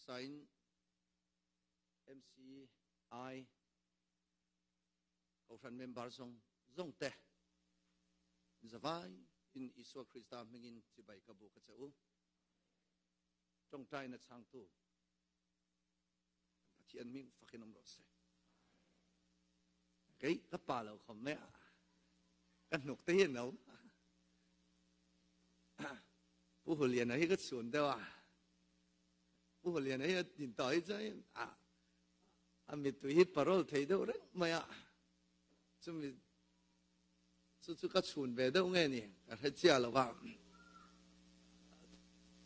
Hmasain MCI Kohhran member zawng zawng te zavai in Isua Krista hmingin chibai ka buk a che u. Tawngtaina chhangtu kan Pathian hming fakin awm rawh se. Kei ka pa lo khawm mai a, ka hnuk te hi a no. Pu Huliana hi ka chhun deuh a. Pu Huliana hi a din tawh hi chuan a a mittui hi parol thei deuh reng mai a. Chumi chu chu ka chhun ve deuh nge ni ka hre chiah lo va.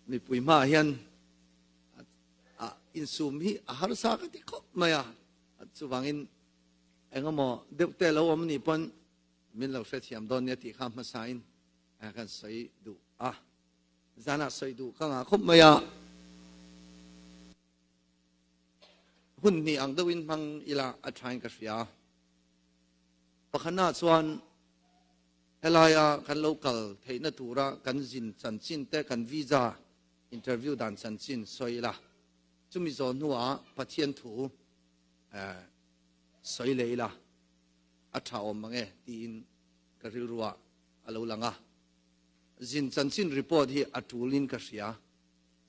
Mipui hmaah hian a insum hi a harsa ka ti khawp mai a. Chuvangin engemaw deuh te lo awm nih pawn min lo hrethiam dawn nia tih kha hmasain kan sawi duh a. Zanah sawi duh ka ngah khawp mai a. Hun hnih ang deuhin hmang ila a thain ka hria. Pakhatnaah chuan helaia kan lo kal theihna tura kan zin chanchin te, kan visa interview dan chanchin sawi ila. Chumi zawh hnuah Pathian thu sawi leh ila a tha awm mang e tiin ka rilruah a lo lang a. Zin chanchin report hi a tulin ka hria.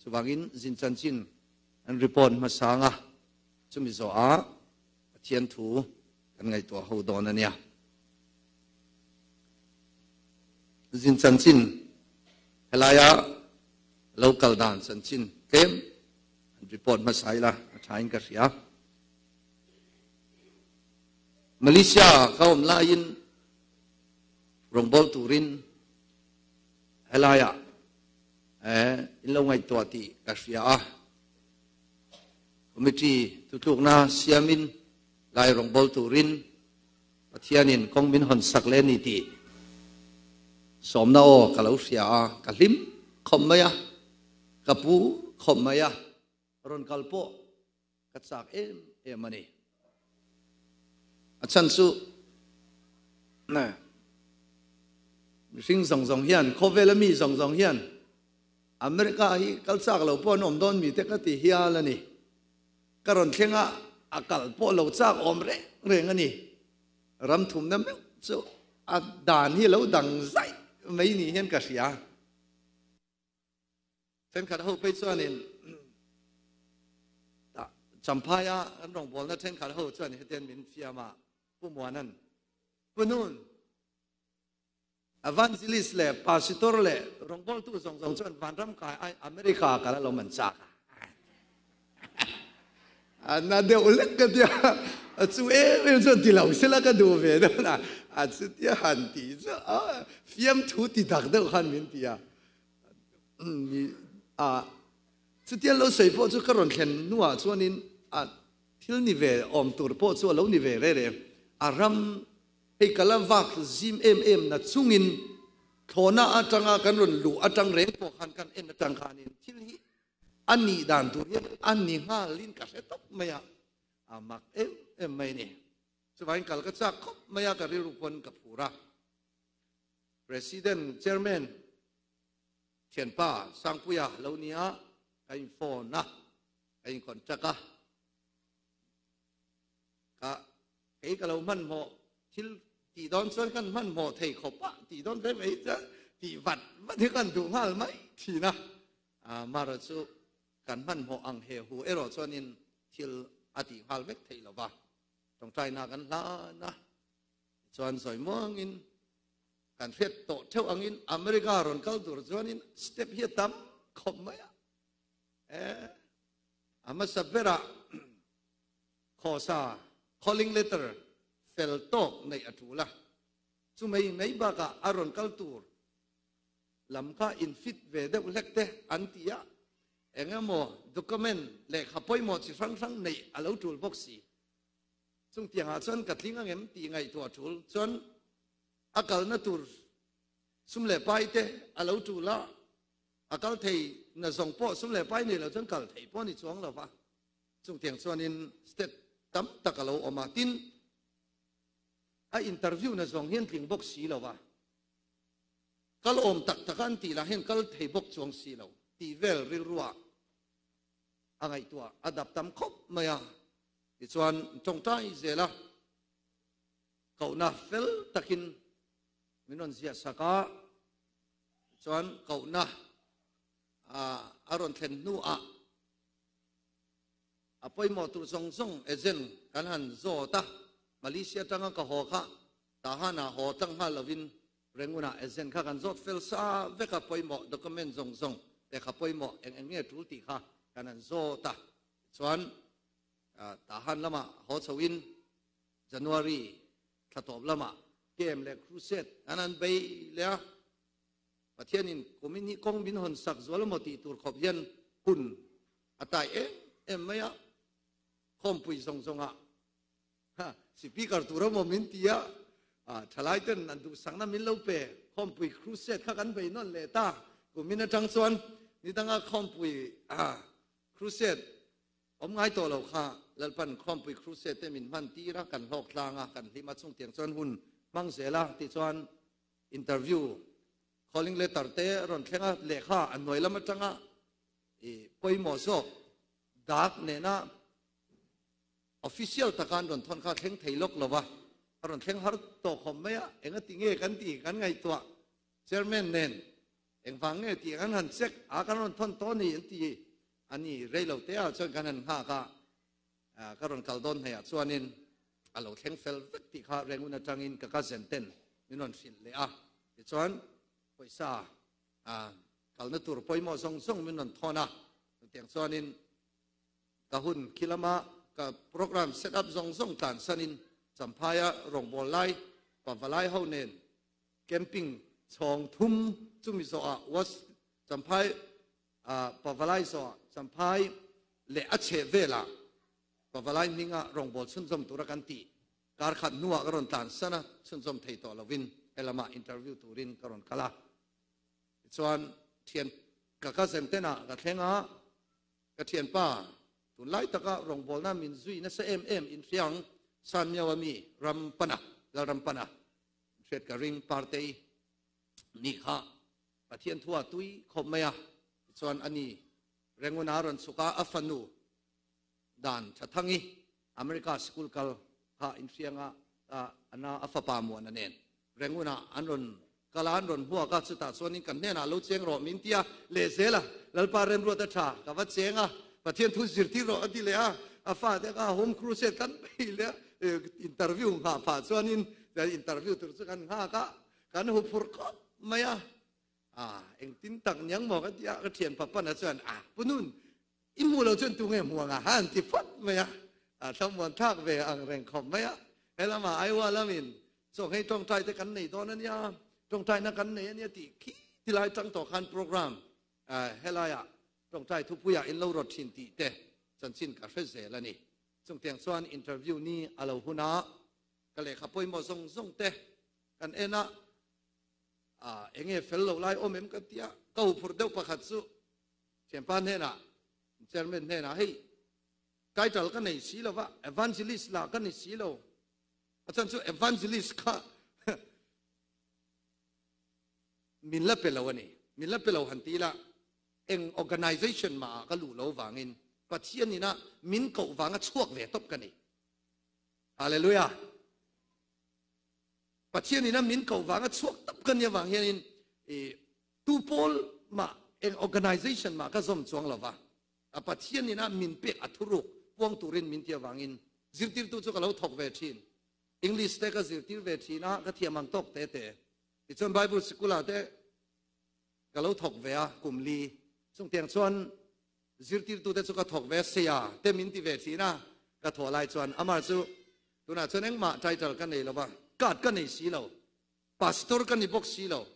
Chuvangin zin chanchin an report hmasang a, chumi zawhah Pathian thu kan ngaihtuah ho dawn a nia. Zin chanchin helaia lo kal dan chanchin tlem an report hmasa ila a thain ka hria. Malaysia ka awm laiin rawngbâwl turin helaiah in lo ngaihtuah tih ka hria a. Committee thutlukna siamin lai rawngbâwl turin Pathianin kawng min hawn sak leh a ni tih sawmna aw ka lo hria a, ka hlim khawp mai a, ka pu khawp mai a, rawn kal pawh ka chak em em a ni. A chhan chu mihring zawng zawng hian, khawvela mi zawng zawng hian America hi kal chak lo pawh an awm dawn mi te ka ti hial a ni. Ka rawn thleng a, a kal pawh lo chak awm reng reng a ni. Ram thumna meuh chu a dan hi lo dang zaih mai ni hian ka hria. Thenkhat ho phei chuanin Champhaia an rawngbawlna thenkhat ho chuan hetian min fiam a, Pu Muanan, Pu Nun, Evangelist leh Pasitor leh rawngbawltu zawng zawng chuan vanram kai ai America kal a lo man chak a. A na deuh lek ka tia, a chu em em chuan ti lo sela ka duh ve deuh na, a chutia han ti chu a fiamthu ti dak deuh khan min ti a. A chutia lo sawi pawh chu ka rawn thlen hnuah chuanin a thil ni ve awm tur pawh chu a lo ni ve reh reh. A ram Hei ka la vak zim em em na chungin thlawhna atanga kan rawn luh atang reng pawh khan kan en atang khanin thil hi a nih dan tur hian a ni nghalin ka hre tawp mai a, a mak em em mai a ni. Chuvangin kal ka chak khawp mai a, ka rilru pawn ka phur a. President, Chairman thianpa Sangpuia lo nia ka in phone a, ka in contact a. Ka kei ka lo hmanhmawh thil tih dawn chuan kan hmanhmawh thei khawp a tih dawn hle mai chuan tih vat vat hi kan duh nghal mai thin a. Mara chu kan hmanhmawh ang he hu erawh chuanin thil a tih nghal vek theih lo va, tawngtaina kan hlan a, tichuan zawi muangin kan hriat tawh theuh angin America rawn kal tur chuanin step hi a tam khawp mai a. A hmasa berah Khawsa, calling letter, fel tawk neih a tul a, chumei mai bakah a rawn kal tur lam kha in fit ve deuh hlek te an ti a, eng emaw document lehkha pawimawh chi hrang hrang neih a lo tul bawk si. Chung tiangah chuan ka tling angem tih ngaihtuah a tul chuan a kalna tur sum leh pai te a lo tul a, a kal thei na zawng pawh sum leh pai nei lo chuan kal thei pawh a ni chuang lo va. Chungtiang chuanin step tam tak a lo awm a, tin a interview na zawng hian tling bawk si lo a, kal awm tak tak a an tih lah hian kal thei bawk chuang si lo tih vel rilruah A ngaihtuah a dap tam khawp mai a. Tichuan tawngtai zel a, kohna fel takin min rawn ziah sak a. Tichuan kohna a rawn thlen hnuah a pawimawh tur zawng zawng agent kan han zawt a. Malaysia atanga ka haw kha Tahan-ah haw tlang nghal lovin Rangoon-ah agent kha kan zawt fel sa vek a, pawimawh document zawng zawng lehkha pawimawh eng eng nge tul tih kha kan han zawt a. Tichuan Tahan lamah haw chhoin January thla tawp lamah camp leh crusade kan han bei leh a. Pathianin kumin hi kawng min hawn sak zual emaw tih tur khawp hian hun a tai em em mai a, khawmpui zawng zawngah Speaker tur emaw min ti a, thalai ten an duhsakna min lo pe, khawmpui crusade kha kan bei nawn leh ta, kumin atang chuan nidanga khawmpui crusade awm ngai tawh lo kha Lalpan khawmpui crusade te min hman tir a, kan hlawk tlang a, kan hlim a chungtiang chuan hun hmang zel a tichuan interview calling letter te rawn thleng a, lehkha a hnuai lam atanga pawimawh zawk dak nena Official taka an rawn thawn kha thleng thei lawk lo va, a rawn thleng har tawh khawp mai a, engati nge kan tih kan ngaihtuah Chairman nen engvang nge tih kan han check a, kan rawn thawn tawh a ni an ti a ni, rei lo te ah chuan kan han nghak a, ka rawn kal dawn hnaih ah chuanin a lo thleng fel vek tih kha Rengun atangin ka cousin ten min rawn hrilh leh a, tichuan pawisa kalna tur pawimawh zawng zawng min rawn thawn a, chutiang chuanin Ka hun khi lama ka program set up zawng zawng tlansanin Champhaia rawngbâwl lai pavalai ho nen camping chhawng thum chumi zawhah was Champhai pavalai zawhah Champhai leh a chheh velah pavalai hminga rawngbâwl chhunzawm tura kan tih kar khat hnuah ka rawn tlansan a, chhunzawm thei tawh lovin helamah interview turin ka rawn kal a. Tichuan thian ka cousin tenah ka thleng a. Ka thianpa, tunlai taka rawngbawlna min zui nasa em em inhriang San Miau a mi ram pana, Lalram pana hriat ka ring Partei nih kha Pathian thua tui khawp mai a, tichuan ani Renguna rawn chhuk a, a fanu dan tha thangi America sikul kal kha inhrianga ana a fapa muana nen Rangoon-ah an rawn kal a, an rawn hmuak a, chutah chuanin kan hnenah lo cheng rawh min ti a, lehzel a, Lalpa remruat a tha, ka va cheng a, Pathian thu zirtir rawh a ti leh a, a fate kha home crusade kan bei leh a, interview nghah phah chuanin interview tur chu kan nghak a, kan hu phur khawp mai a, a engtin tak niang maw ka ti a, ka thian papana chuan a punun I hmuh loh chuan tunge hmuh anga han ti phawt mai a, a thlamuan thlak ve ang reng khawp mai a. He lamah Iowa lamin chawnghei tawngtai te kan nei dawn a nia, tawngtaina kan nei a nia tih khi tilai tang tawh khan program helaiah tawngtai thupuiah in lo rawt thin tih te chanchin ka hre zel a ni. Chungtiang chuan interview ni a lo hun a, ka lehkha pawimawh zawng zawng te kan en a, enge fel lo lai awm em ka ti a, ka huphurh deuh pakhat chu Thianpa hnenah, Chairman hnenah, hei title ka nei si lova, evangelist lah ka ni si lo. A chhan chu evangelist kha min la pe lo a ni. Min la pe lo han ti ila, eng organization mah ah ka luh lo vangin Pathian ina min koh vanga chhuak ve tawp ka ni. Hallelujah! Pathian ina min koh vanga chhuak tawp ka ni avang hianin i Tu pawl mah eng organization mah ka zawm chuang lo va, a Pathian in a min pek a thuruk puang turin min ti avangin zirtirtu chu ka lo thawk ve thin. English te ka zirtir ve thin a, ka thiam ang tawk te te. Tichuan Bible sikul ah te ka lo thawk ve a kum li. Chungtiang chuan zirtirtu te chu ka thawk ve a, seia te min ti ve thin a, ka thawh lai chuan amah chu tunah chuan engmah title ka nei lo va, card ka nei si lo, pastor ka ni bawk si lo,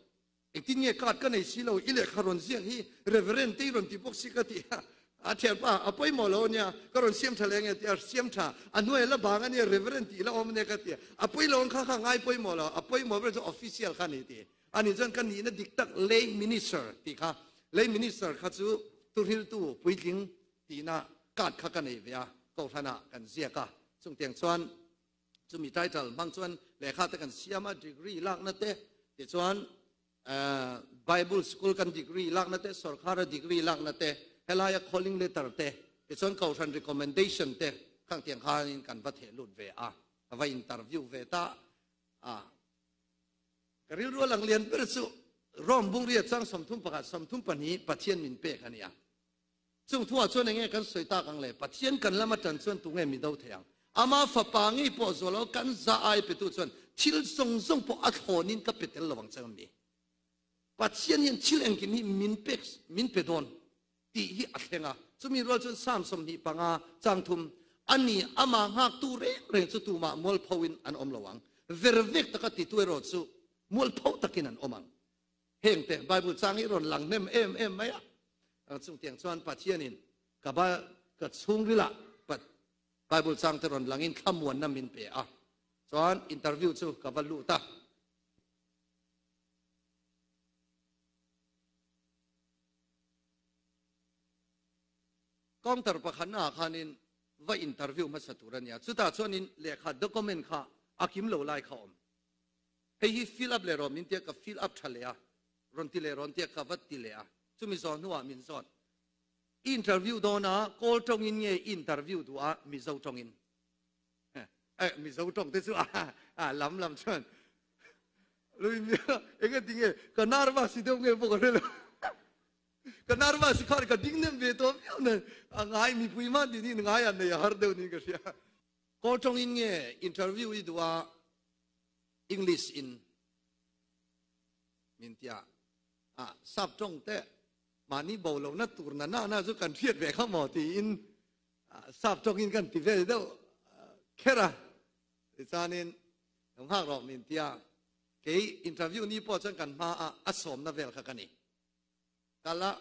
Engtin nge card ka nei si lo, i lehkha rawn ziak hi Reverend te i rawn ti bawk si ka ti a, a thianpa a pawimawh lo ania, ka rawn siam tha leh ange ti a, siam tha, a hnuai a la bang ania Reverend tih la awm ania ka ti a, a pawi lo ang kha kha ngai pawimawh lo, a pawimawh ber chu official kha ni ti. Ani chuan ka nihna dik tak lay minister tih kha, lay minister kha chu thuhriltu puitling tihna card kha ka nei ve a, kohhranah kan ziak a, chungtiang chuan Chumi title hmang chuan lehkha te kan siam a, degree lakna te, tichuan Bible school kan degree lakna te, sorkara degree lakna te, helaia calling letter te. Tichuan Kohhran recommendation te khang tiang khanin kan va theh lut ve a, ka va interview ve ta a. Ka rilru a lang lian ber chu Rome bungria chang 31 32 Pathian min pek a nia. Chung thuah chuan enge kan sawi tak ang le? Pathian kan lam atan chuan tunge mi do thei ang? Ama fapa ngei pawh zual lo kan za ai petu chuan thil zawng zawng pawh a thlawnin ka pe tel lo ang che ang mi. Pathian hian thil engkim hi min pek min pe dawn tih hi a thleng a. Chumi rual chuan Psalm 25 chang thum ani ama nghaktu reng reng chu tumah mualpho in an awm lo ang. Vervek taka titu erawh chu mualpho takin an awm ang. Heng te Bible chang hi rawn lang hnem em em mai a. Chungtiang chuan Pathianin ka ba ka chhungrilah Bible chang te rawn langin thlamuanna min pe a. Chuan interview chu ka va lut a. Counter pakhatna ah khanin va interview hmasa tur a nia. Chutah chuanin lehkha document kha a kim lo lai kha a awm. Hei hi fill up leh rawh min tia ka fill up tha leh a, rawn ti leh rawn tia ka va ti leh a. Chumi zawh hnuah min zawt. I interview dawn a, kawl tawngin nge i interview duh a, Mizo tawngin. Eh, Mizo tawng te chu a lam lam chuan lui eng a ti nge ka nervous si deuh nge pawh ka hre lo. Ka nervous khan ka ding nem ve tawh viau nen a ngai mipui man ti niin ngai an nei a har deuh niin ka hria. Kawl tawngin nge interview i duh a, English in min tia a sap tawng te mahni bo lo na tur na na na chu kan hriat ve kha maw tiin sap tawngin kan ti vel deuh kher a. Tichuanin lo nghak rawh min tia kei interview ni pawh chuan kan hma a a sawmna vel kha ka ni. Kal a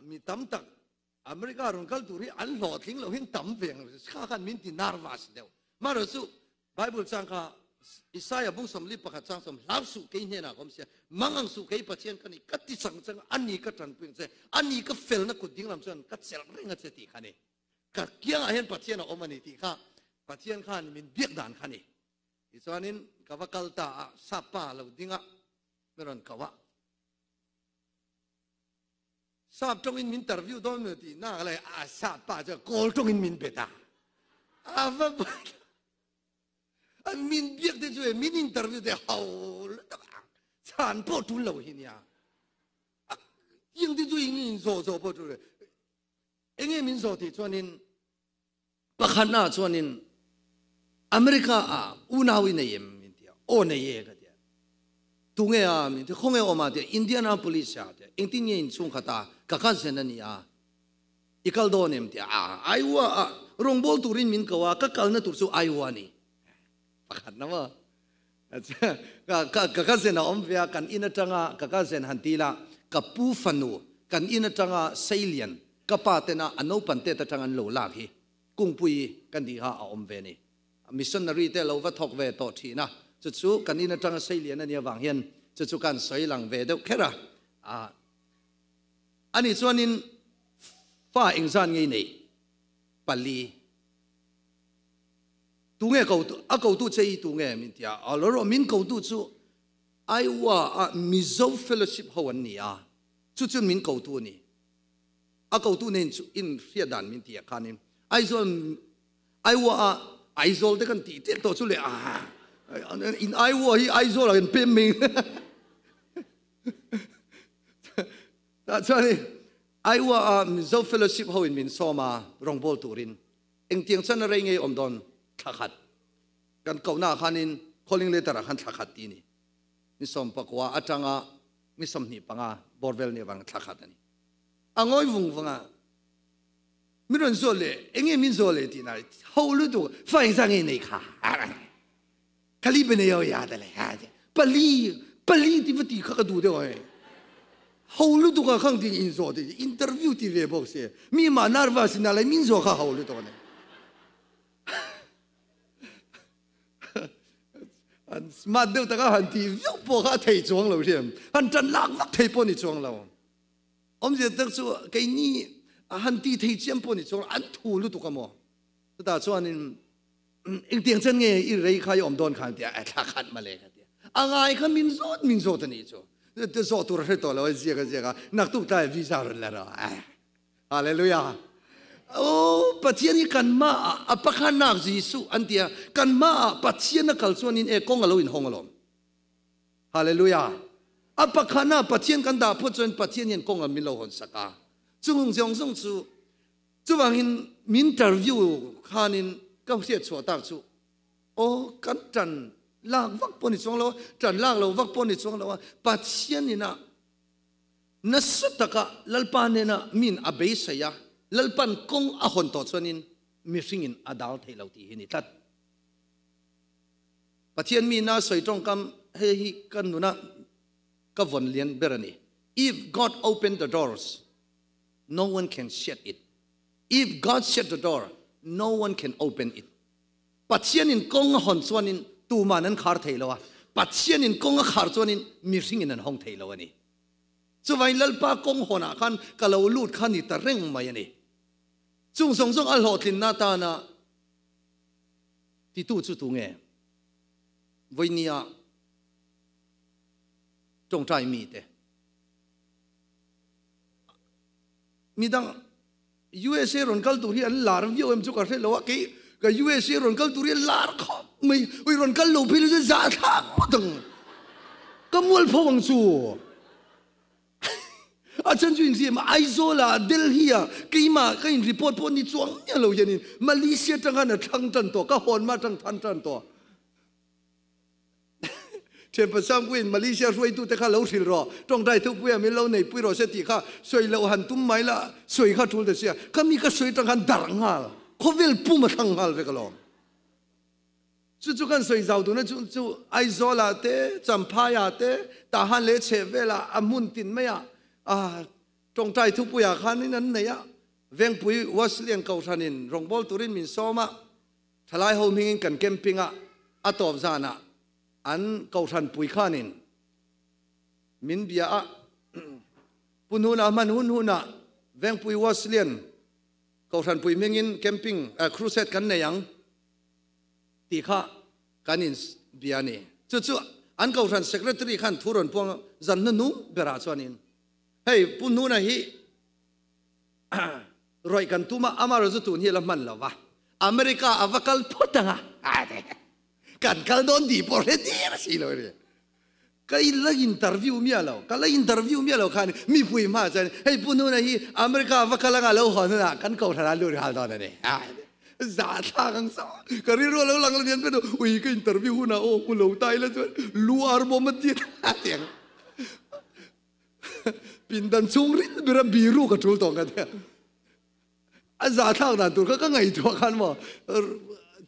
mi tam tak America rawn kal tur hi an hlawhtling lo hin tam ve ang kha khan min ti nervous deuh. Marawh chu Bible chang kha Isaiah bung sawmli pakhat chang sawm hlau suh kei hnenah ka awm sia, mangang suh kei Pathian ka ni, ka ti chang chang a ni ka tanpui ang che, a ni ka felna kut dinglam chuan ka chelh reng a che tih kha ni. Ka kiangah hian Pathian a awm a ni tih kha Pathian khan min biak dan kha ni. Tichuanin ka va kal ta a, sap pa lo ding a, mi rawn ko a. Sap tawngin min interview dawn maw tih nak lai a sap pa chuan kawl tawngin min bet a. A va an min biak te chu e min interview te ho lutuk a chhan pawh tul lo hi nia. Tiang te chu ing in zawh zawh pawh tul lo. Enge min zawh tih chuanin Pakhatna chuanin America ah unau i nei em min ti a, aw nei e ka ti a. Tunge a min ti, khawnge awm a ti a, Indianapolis ah a ti a, engtin nge in chhungkhat a, ka cousin a ni a, i kal dawn em ti a, a Iowa ah rawngbâwl turin min ko a, ka kalna tur chu Iowa a ni. Pakhatna maw? Ka cousin a awm ve a, kan in atanga ka cousin han ti la, ka pu fanu kan in atanga Seilian Ka pa tena a naupan tet atang an lo lak hi kungpui kan tih kha a awm ve a ni. Missionary te lo va thawk ve tawh thin a, chu chu kan in atanga seilian a nih avang hian chu chu kan sawi lang ve deuh kher a. Ani chuanin fa engzan ngei nei? Pali. Tunge ko a kotu che i tunge min ti a, a lo rawh min kotu chu Iowa a Mizo Fellowship ho an ni a, chu chu min kotu a ni. A kotu nen chu in hriat dan min ti ah khanin Aizawl Aiwa ah Aizawl te kan tih tep tawh chu le a in Aiwa hi Aizawl ah kan pem mai tah chuan Aiwa ah Mizo Fellowship ho in min sawm a rawngbâwl turin engtiang chuan a rei ngei awm dawn thla khat kan kohna ah khanin calling letter ah khan thla khat ti ni ni sawm pakua atanga ni 25 bawr vel ni avang thla khat a ni. A ngawi vung vung a, min rawn zawh leh, enge min zawh leh tih na ho lutuk, fa engzah nge nei kha? Khali pe nei ya ta le, pali, pali ti va ti kha ka duh deuh ai. Ho lutuk a khang ti in zawh ti, interview ti ve bawk se, mi mah nervous na lai min zawh kha ho lutuk ne. An smart deuh taka han ti viau pawh kha a thei chuang lo hriam, han ṭan lak vak thei pawh ni chuang lo. Awmzia tak chu keini han ti thei chiam pawh ni chuang lo, an thu lutuk a maw. Chutah chuanin engtiang chen nge i rei kha i awm dawn khan tia, thla khat male ka tia. A ngai kha min zawt min zawt a nih chu. Zawh tur a hre tawh lo, a ziak a ziak a, naktuk tlai visa rawn la rawh. Hallelujah. Aw Pathian hi kan hmaah a pakhatnak Jesuh an ti a, kan hmaah Pathian a kal chuanin e kawng a lo inhawng alawm. Hallelujah. A pakhatnak Pathian kan dah phawt chuan Pathian hian kawng a min lo hawn sak a. Chung zawng zawng chu chuvangin min interview khanin ka hriat chhuah tak chu aw kan tan lak vak pawh ni chuang lo tan lak lo vak pawh ni chuang lo a Pathian ina Nasa taka Lalpa hnena min a beisei a, Lalpan kawng a hawn tawh chuanin mihringin a dal thei lo tih hi ni tlat. Pathian mi na sawi tawngkam hei hi ka nuna ka vawn lian ber a ni. If God open the doors, no one can shut it. If God shut the door, no one can open it. Pathianin kawng a hawn chuanin tuman an khar thei lo a, Pathianin kawng a khar chuanin mihringin an hawng thei lo a ni. Chuvain Lalpa kawng hawnah khan ka lo lut kha ni ta reng mai a ni. Chung zawng zawng a hlawhtlinna atana titu chu tu nge? Vawinia tawngtai mite. Midang USA rawn kal tur hi an lar viau em chu ka hre lo a, kei ka USA rawn kal tur hi an lar khawp mai, ui rawn kal lo phei chu zah thlak ngawt ang, ka mual pho ang chu. A chan chu inhriam Aizawl ah Delhi ah keimah ka in report pawh ni chuang miah lo hianin Malaysia tang khan a thlang tan tawh, ka hawn mah tang than tan tawh. Thianpa Sangpuiin Malaysia hruaitute kha lo hrilh rawh, tawngtai thupuia min lo neipui rawh se tih kha sawi loh han tum mai la, sawi kha tul ta sia, ka mi ka sawi tang khan darh nghal, khawvel pum a thlang nghal vek alawm. Chu chu kan sawi zau duhna chu chu Aizawlah te, Champhaiah te, Tahan leh Chhehvelah a hmun tin maiah ah tawngtai thupuiah khanin an nei a, Vengpui Wesleyan Kohhranin rawngbâwl turin min sawm a, Thalai ho hmingin kan camping a, a tawp zanah an kohhran pui khanin min bia a, Pu Hnuna hman hun hunah Vengpui Wesleyan kohhran pui hmingin camping crusade kan nei ang tih kha kan in bia a ni. Chu chu an kohhran secretary khan thu rawn puang zan hnuhnung berah chuanin hei Pu Hnuna hi Rawih kan tum a, amaherawh chu tun hi a la hman lo va, America a va kal phawt ang a, kan kal dawn tih pawh hre tir a si lo a ni. Ka la interview miah lo, ka la interview miah lo khan mipui hmaah chuan hei Pu Hnuna hi America a va kal anga lo hawn hunah kan kohhran ah lut nghal dawn a ni. Zahthlak ang saw, ka rilru a lo lang la nian pet ui ka interview hunah aw hmu lo ta ila chuan lu ar bawm a ti a ti ang. Pindan chhung ril bera biru ka tul tawh ka tia. A za thlak dan tur kha ka ngaihtuah khan maw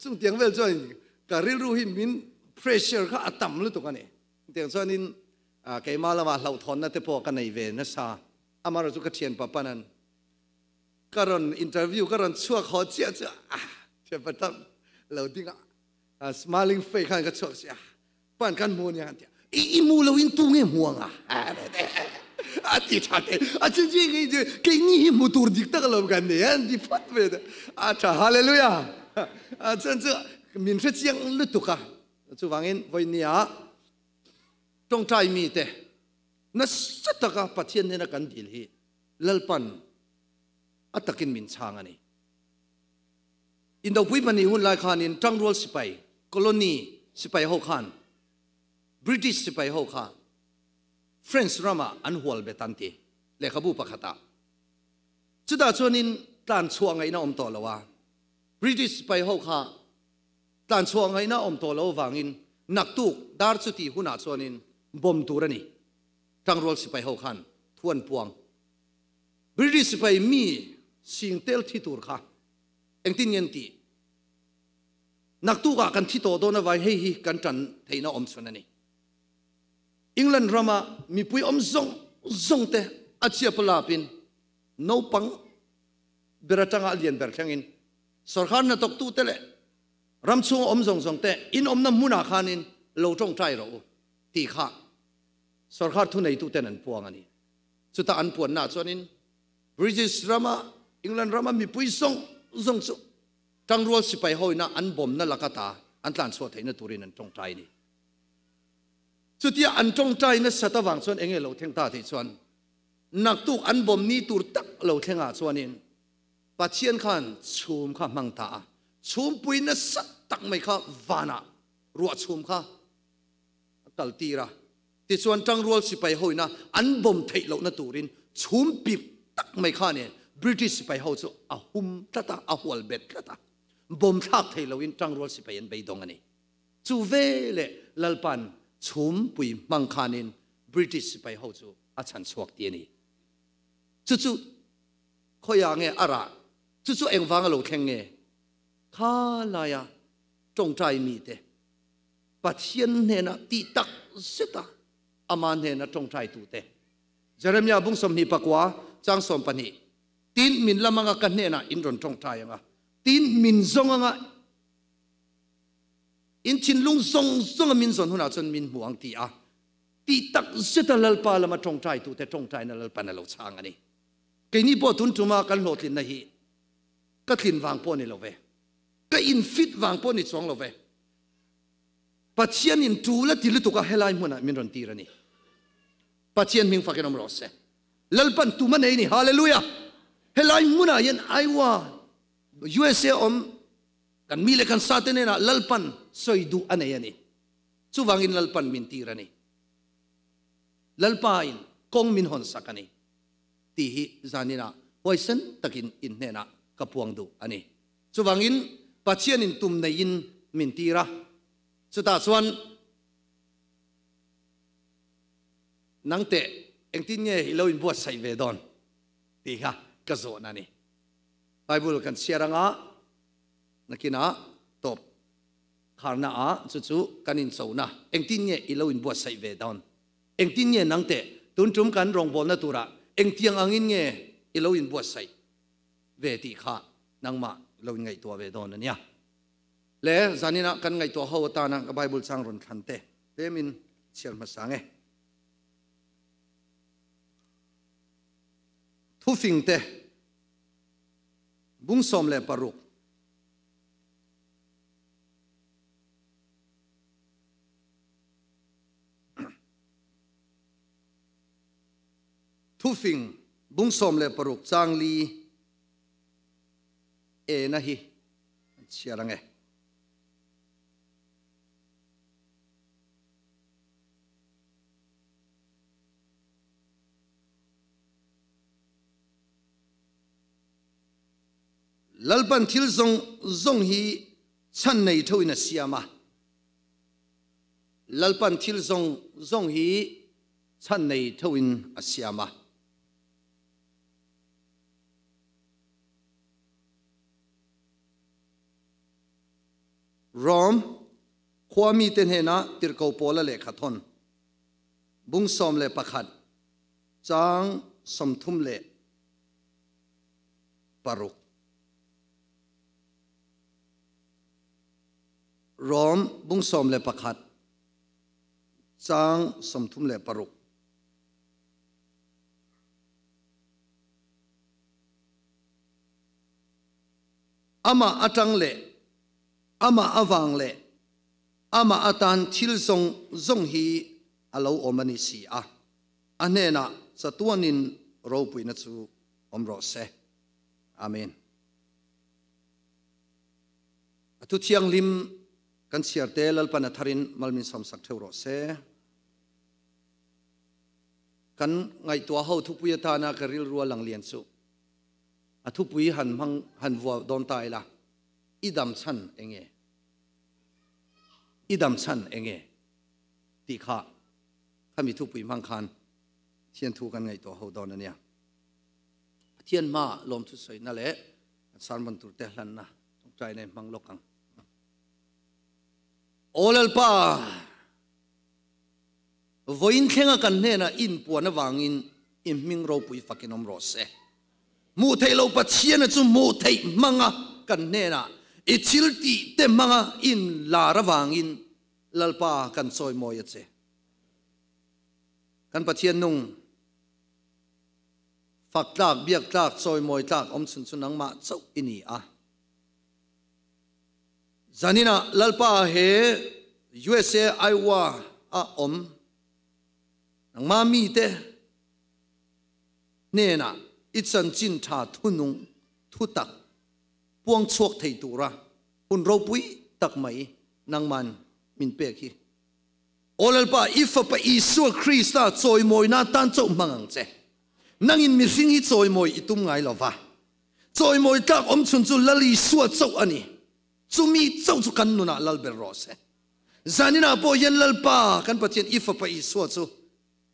chung tiang vel chuan ka rilru hi min pressure kha a tam lutuk a ni. Tiang chuanin keimah lama hlauhthawnna te pawh ka nei ve nasa. Amaherawhchu chu ka thianpa panan ka rawn interview ka rawn chhuak haw chiah chu thianpa tam lo ding a smiling face khan ka chhuak chiah. Pan kan hmu ania kan ti a, i i hmu lo in tu nge hmu anga? A ti tha te, a chu chu nge chu keini hi hmu tur dik tak lo kan ni an ti phawt ve te. A tha hallelujah. A chuan chu min hre chiang lutuk a. Chuvangin vawinia tawngtai mi te nasa taka Pathian hnena kan dil hi Lalpan a takin min chhang a ni. Indopui pahnih hun lai khanin Tangrual sipai, colony sipai ho khan British sipai ho kha French ramah an hual bet an ti lehkhabu pakhatah. Chutah chuanin tlan chhuah ngaihna awm tawh lo a, British sipai ho kha tlan chhuah ngaihna awm tawh lo avangin naktuk dar chuti hunah chuanin bomb tur a ni. Tangrual sipai ho khan thu an puang. British sipai mi sing tel thi tur kha engtin nge an tih? Naktukah kan thi tawh dawn avai hei hi kan tan theihna awm chhun a ni. England rama mipui awm zawng zawng te a chiap a lapin naupang ber atanga a lian ber thlengin sawrkar hnathawktu te leh ram chhunga awm zawng zawng te in awmna hmunah khanin lo tawngtai rawh u tih kha sawrkar thuneitu ten an puang a ni. Chutah an puannaah chuanin British rama England rama mipui zawng zawng chu tangrual sipai hoina an bawmna laka ta an tlanchhuah theihna turin an tawngtai a ni. Chutia an tawngtai nasat avang chuan enge lo thleng ta tih chuan naktuk an bawm ni tur tak lo thlengah chuanin Pathian khan chhum kha hmang ta a, chhumpui nasa tak mai kha vanah ruah chhum kha a kal tir a. Tichuan tangrual sipai hoina an bawm theih lohna turin chhum pip tak mai kha nen British sipai ho chu a hum tlat a, a hual bet tlat a. Bawm thlak thei loin tangrual sipai an beidawng a ni. Chu veleh Lalpan chhumpui hmang khanin British sipai ho chu a chhan chhuak ti a ni. Chu chu khawiah nge a rah? Chu chu engvanga lo thleng nge? Kha laia tawngtai mite Pathian hnena tih tak zeta ama hnena tawngtai tute. Jeremia bung 29 chang 12, Tin min lam anga ka hnenah in rawn tawngtai anga, tin min zawng anga in thinlung zawng zawnga min zawn hunah chuan min hmu ang ti a, tih tak zeta Lalpa lama tawngtai tute tawngtaina Lalpan a lo chhang a ni. Keini pawh tun tuma kan hlawhtlinna hi ka tlin vang pawh ni lo ve, ka infit vang pawh ni chuang lo ve. Pathian in tul a ti lutuk a helai hmunah min rawn tir a ni. Pathian hming fakin awm rawh se. Lalpan tum a nei ni. Hallelujah! Helai hmunah hian Iowa, USA awm kan mi leh kan sa te nenah Lalpan sawi duh a nei a ni. Chuvangin Lalpan min tir a ni. Lalpa in kawng min hawn sak a ni tih hi zaninah huaisen takin in hnenah ka puang duh a ni. Chuvangin Pathianin tum neiin min tir a, chutah chuan nang teh engtin nge i lo inbuatsaih ve dawn tih kha ka zawhna a ni. Bible kan chhiar anga nakinah tawp kharna ah chu chu kan inchona engtin nge i lo inbuatsaih ve dawn, engtin nge nang teh tun tum kan rawngbawlna turah engtiang angin nge i lo inbuatsaih ve tih kha nangmah lo in ngaihtuah ve dawn a nia. Le zaninah kan ngaihtuah ho atana ka Bible chang rawn thlan te tlemin chhiar hmasa nge. Thufing te bung 16. Thufing bung 16 chang li e na hi an chhiar ang e. Lalpan thil zawng zawng hi chhan nei thoin a siam a. Lalpan thil zawng zawng hi chhan nei thoin a siam a. Rom khua mite hnenah tirhkoh Paula lehkha thawn bung 11 chang 36. Rom bung 11 chang 36. Amah atang leh amah avang leh amah atan thil zawng zawng hi a lo awm a ni si a, a hnenah chatuanin ropuina chu awm rawh se. Amen. A thu thianghlim kan chhiar te Lalpan a tharin malmin sawmsak theuh rawh se. Kan ngaihtuah ho thupui atana ka rilru a lang lian chu a thupui han hmang han vua dawn ta ila, i dam chhan enge? I dam chhan enge? Tih kha khami thupui hmang khan Pathian thu kan ngaihtuah ho dawn ania. Pathian hma lawmthu sawina leh sermon tur te hlanna tawngtai nei hmang lawk ang. Aw Lalpa, Vawiin thlenga kan hnenah inpuan avangin i hming ropui fakin awm rawh se. Hmuh theih loh Pathiana chu hmuh theih hmanga kan hnenah i thil tih te hmanga inlar avangin Lalpa kan chawimawi a che. Kan Pathian nung fak tlak, biak tlak, chawimawi tlak awm chhun chu nangmah chauh i ni a. Zaninah Lalpa he usa Iowa ah awm nangmah mite hnenah i chanchin tha thunung Thutak puang chhuak thei tura hun ropui tak mai nangman min pek hi. Aw Lalpa, i Fapa Isua Krista chawimawi nan tan chauh hmang ang che. Nangin mihring hi chawimawi i tum ngai lo va. Chawimawi tlak awm chhun chu Lal Isua chauh a ni. Chumi chauh chu kan nunah lal ber rawh se. Zaninah pawh hian Lalpa kan Pathian i Fapa Isua chu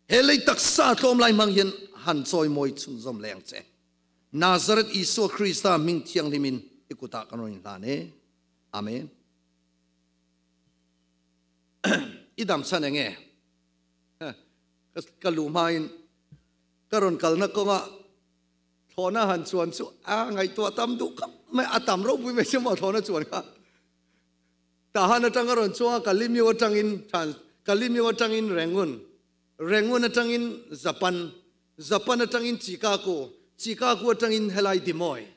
he lei taksa tlawm lai hmang hian han chawimawi chhunzawm leh ang che. Nazareth Isua Krista hming thianghlimin i kutah kan rawn inhlan e. Amen. I dam chhan enge? Ka luh hmain ka rawn kalna kawnga thlawhna han chuan chu a ngaihtuah tam duh khawp mai, a tam ropui mai chu maw thlawhna chuan kha. Tahan atang a rawn chuang a, Kalimiu atangin Kalimiu atangin Rangoon, Rangoon atangin Japan, Japan atangin Chicago, Chicago atangin helai Des Moines.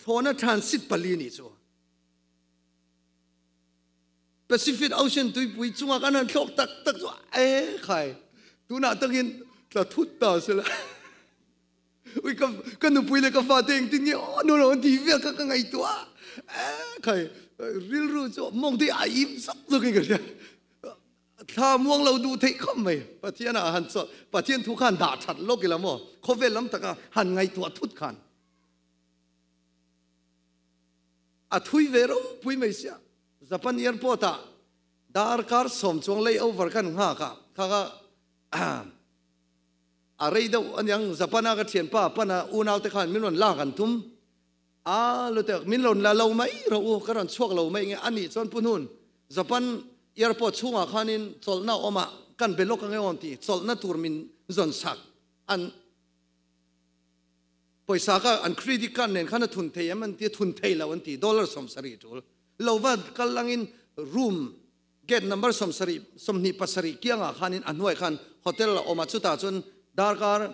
Thlawhna transit pali nih chu. Pacific Ocean tuipui chungah kan han thlawk tak tak chu e khai tunah takin tla thut ta sela ui ka ka nupui le ka fa te engtin nge aw no lo ti vel ka ka ngaihtuah e khai rilru chu mawng te a im zak zawk in ka hria thla muang lo duh theih khawp mai Pathian ah han chaw Pathian thu khan dah that lawk ila maw khawvel lam taka han ngaihtuah thut khan A thui ve ropui mai sia. Japan airport ah darkar sawm chuang lay over kan nghak a, kha kha a rei deuh aniang Japan a ka thianpa pana unau te khan min rawn lak an tum a lutek min rawn la lo mai rawh u ka rawn chhuak lo mai nge anih chuan pu hnun Japan airport chhungah khanin chawlhna awm ah kan be lawk ange awn ti chawlhna tur min zawn sak an Pawisa kha an credit card nen khan a thun thei em an ti a, thun thei lo an ti, dollar 70 tul lo va kal angin room gate number 70 27 kiangah khanin a hnuai khan hotel a awm a, chutah chuan darkar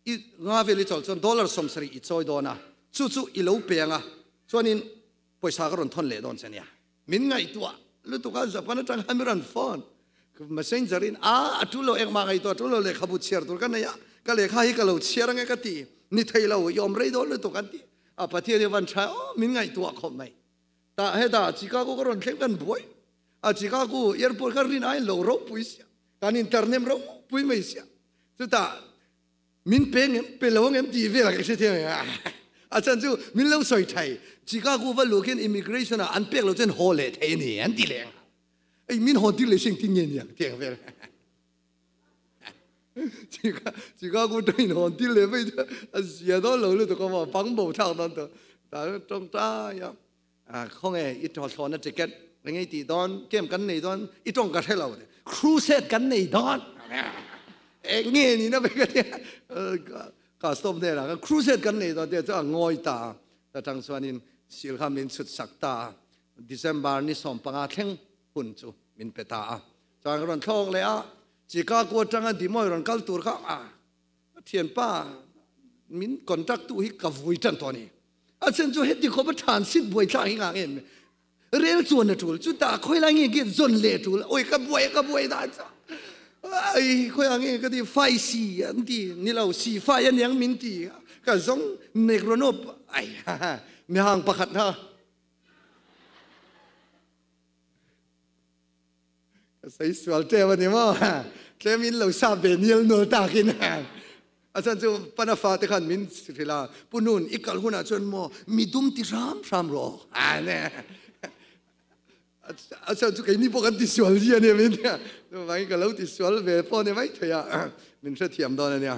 i nga vel i chawlh chuan dollar 70 i chawi dawn a, chu chu i lo pe anga chuanin pawisa ka rawn thawn leh dawn che nia. Min ngaihtuah lutuk a, Japan atang khan mi rawn phone messenger in a a tul lo engmah ngaihtuah a tul lo lehkhabu chhiar tur ka nei a, ka lehkha hi ka lo chhiar ange ka ti, ni thei lo i awm rei dawn lutuk an ti a, Pathian hi van tha aw min ngaihtuah khawp mai. Tah hetah Chicago ka rawn thleng kan buai a, Chicago airport kha rin aiin lo ropui sia, kan internem ropui mai sia, chutah Min pe ngem, pe lo ngem tih vel ka hre thiam em? A chhan chu min lo sawi thei. Chicago va luh khian immigration ah an pek lo chuan haw leh thei a ni an ti leh ang. Ei min haw tir leh si engtin nge niang tih ang vel. Chicago train hawn tir leh mai chu a zia dawn lo lutuk a maw, bang bo thlak dawn tawh. Tah tawngtai a, khawnge i thlawhna ticket eng nge i tih dawn, camp kan nei dawn, i tawng ka hre lo. Crusade kan nei dawn. Eng nge ni na vek a tia custom hnenah khan crusade kan nei dawn tia chu a ngawi ta a. Ta tang chuanin sil kha min chhut sak ta a. December ni 15 thleng hun chu min pe ta a. Chuan ka rawn thlawk leh a, Chicago atanga Des Moines rawn kal tur kha a thianpa min contact tu hi ka vui tan tawh a ni. A chen chu heti khawp a than sit buai thlak hi ngang em. Rel chuan a tul chutah khawi lai nge gate zawn leh tul oi ka buai ka buai dan chu ai khawi ang nge ka ti fai si an ti ni lo si fai aniang min ti ka zawng nekronop ai mi hang pakhat ha Ka sawi sual tlem a ni maw? Tlem in lo sa ve nial nual takin a chan chu pana fa te khan min hrilh a, Pu Nun, i kal hunah chuan maw mi dum ti hram hram rawh a ne. A chan chu keini pawh kan ti sual hi a ni min tia. Chuvangin ka lo ti sual ve pawh ni mai thei a, min hrethiam dawn a nia.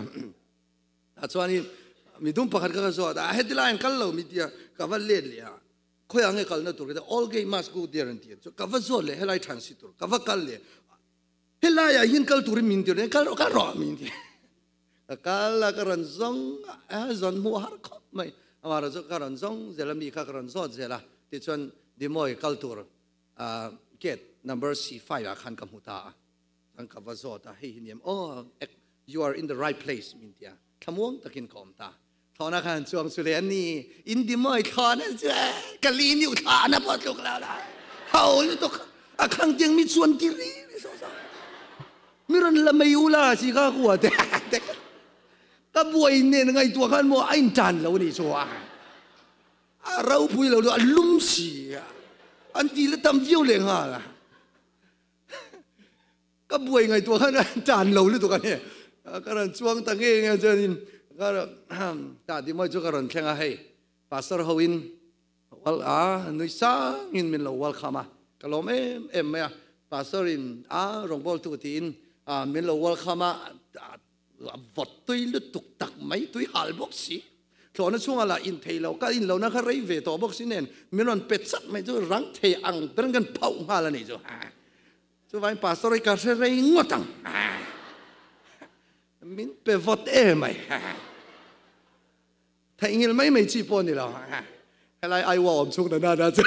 Tah chuanin mi dum pakhat kha ka zawt a, heti laiin kal lo mi tia ka va let leh a. Khawiah nge kalna tur ka ti, all gay must go there an ti a, ka va zawt leh helai than si tur, ka va kal leh helaiah hian kal turin min ti rawh, kal rawh kal rawh min ti. Ka kal a, ka rawn zawng a, zawn hmuh har khawp mai, amaherawh chu ka rawn zawng zel a, mi kha ka rawn zawt zel a, tichuan Dimoy kal tur gate number C5 ah khan ka hmu ta a, chuan ka va zawt a, hei hi ni em, oh you are in the right place min ti a, thlamuang takin ka awm ta. Thlawhna khan chuang chu le an ni in di mawi thlawhna chu ka li niu thlawhna pawh tluk lo la ho lutuk a khang tiang mi chuan ti ri ri so so mi ron la mei u la si ka kua te te ka buai nen ngai tua khan mo a in tan lo ni chu a A ropui lo a lum si a. An ti la tam viau leh nghal a. Ka buai ngaihtuah khan a tan lo lutuk a ni. Ka rawn chuang ta nge nge chuanin ka tah ti mawi chu ka rawn thleng a hei pastor ho in wal a nui sang in min lo welcome a ka lawm em em mai a pastor in a rawngbawltu tiin min lo welcome a A vawt tui lutuk tak mai, tui hal bawk si. Thlawhna chhungah lah in thei lo, ka in lohna kha rei ve tawh bawk si nen min rawn pe chat mai chu rang thei ang berin kan phauh nghal a nih chu. Chuvangin Pastor hi ka hre rei ngawt ang. Min pe vawt em mai. Theihnghilh mai mai chi pawh a ni lo. Helai Aiwa awm chhung na nana chu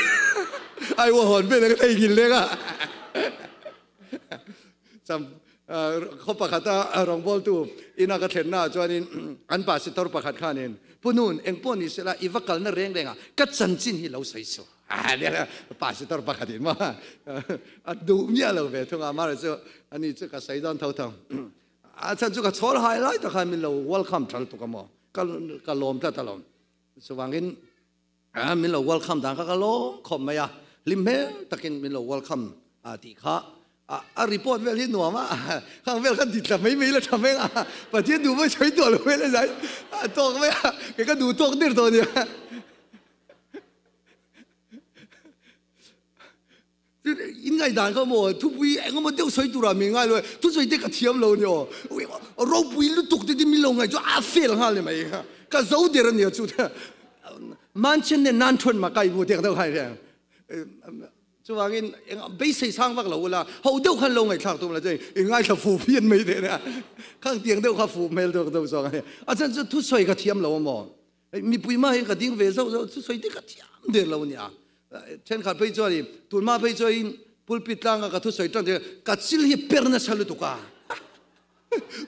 Aiwa hawn vel ka theihnghilh leng a. Cham khaw pakhata rawngbawltu ina ka thlenna ah chuanin an pasitor pakhat khanin Pu Nun eng pawh ni sela i va kalna reng reng ah ka chanchin hi lo sawi suh. Pasitor pakhatin maw a duh miah lo ve thung a, amaherawhchu ani chu ka sawi dawn tho tho. A chhan chu ka chhawl hai lai tak khan min lo welcome thal tuk a maw. Ka ka lawm tlat alawm. Chuvangin min lo welcome dan kha ka lawm khawp mai a. Hlim hmel takin min lo welcome tih kha a report vel hi nuam a. Khang vel khan titla mai mai la tha mai a. Pathian duh mai sawi tawh lo mai la zai a tawk mai a. Kei ka duh tawk der tawh a nia. In ngaihdan kha maw thupui engemaw deuh sawi turah min ngai lo e, thusawi te ka thiam lo a ni aw, ropui lutuk te tin min lo ngaih chu a fel nghal ni mai kha, ka zo der a nia chu te manchen nen nan thuan mah kai bu te ka deuh khai reng. Chuvangin eng beisei sang vak lo ula, ho deuh khan lo ngaihthlak tum la chuan i ngaithla fu phian mai te nia, khang tiang deuh kha fu hmel deuh deuh zawng a ni. A chhan chu thusawi ka thiam lo a maw, Mipui mah hi ka ding ve zauh zauh chu sawi te ka thiam der lo ania. Thenkhat phei chuan i tunhma phei chuan in pulpit tlanga ka thusawi tan te ka chil hi per nasa lutuk a.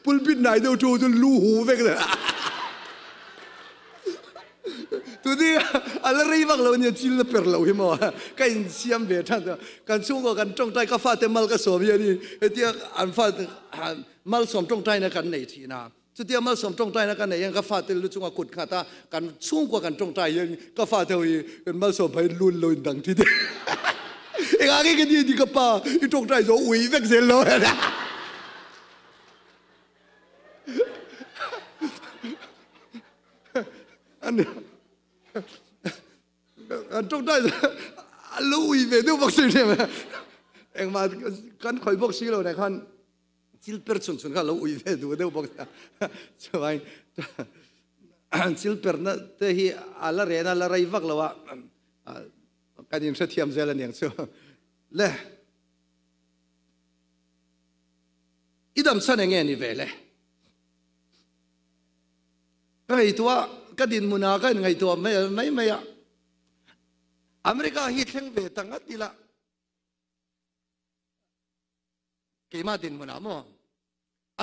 Pulpit nai deuh thu chu lu hu vek le. Tuni a la rei vak lo ania chil na per lo hi maw. Ka in siam ve than ta. Kan chhungkaw kan tawngtai ka fate mal ka sawm hian i hetia an fate malsawm tawngtaina kan nei thin a. Chutia malsawm tawngtaina ka nei hian ka fate lu chunga kut nghat a, kan chhungkua kan tawngtai hian ka fate ho hi kan malsawm phei lun lo in dang thi te. Engah nge ka ni ti ka pa i tawngtai zo ui vek zel lo hian. Kan tawngtai a lo ui ve deuh bawk si engmah kan khawih bawk si lo nen khan Chil per chun chun kha lo ui ve duh deuh bawk a. Chuan chil perna te hi a la ren a la rei vak lo a, kan inhrethiam zel aniang chu. Le, i dam chhan enge ni ve le? Ka ngaihtuah, ka dinhmunah ka inngaihtuah mai mai a. America hi thleng ve ta ngat ila. Keimah dinhmunah maw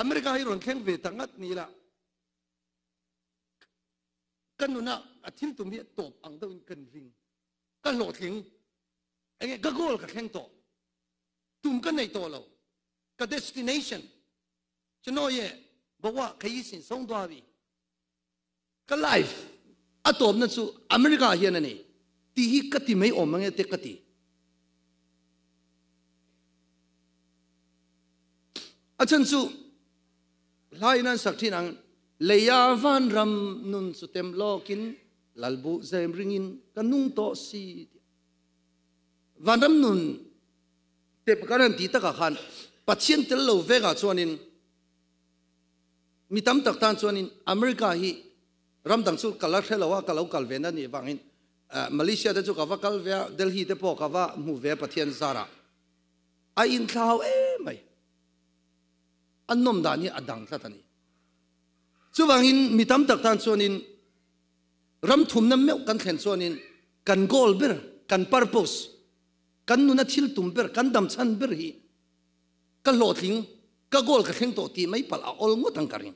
America hi rawn thleng ve ta ngat ni ila ka nunah a thil tum hi a tawp ang deuhin kan ring ka hlawhtling enge ka goal ka thleng tawh tum ka nei tawh lo ka destination chinoye bawa khayi sin song duawi Ka life a tawpna chu America ah hian a ni tih hi ka ti mai awm ange te ka ti. A chhan chu hla in an sak thin ang Leia vanram nun chu tem lawkin lalbu zem ringin ka nung tawh si tih. Vanram nun te kan han tih takah khan Pathian tel lo vekah chuanin Mi tam tak tan chuanin America hi ram dang chu ka la hre lo a, ka lo kal ve na nih vangin Malaysia te chu ka va kal ve a, Delhi te pawh ka va hmu ve a Pathian zarah. A inthlau em mai. A nawm dan hi a dang tlat a ni. Chuvangin mi tam tak tan chuanin ram thumna meuh kan thlen chuanin kan goal ber, kan purpose, kan nuna thil tum ber, kan dam chhan ber hi ka hlawhtling, ka goal ka thleng tawh tih mai palh a awl ngawt ang ka ring.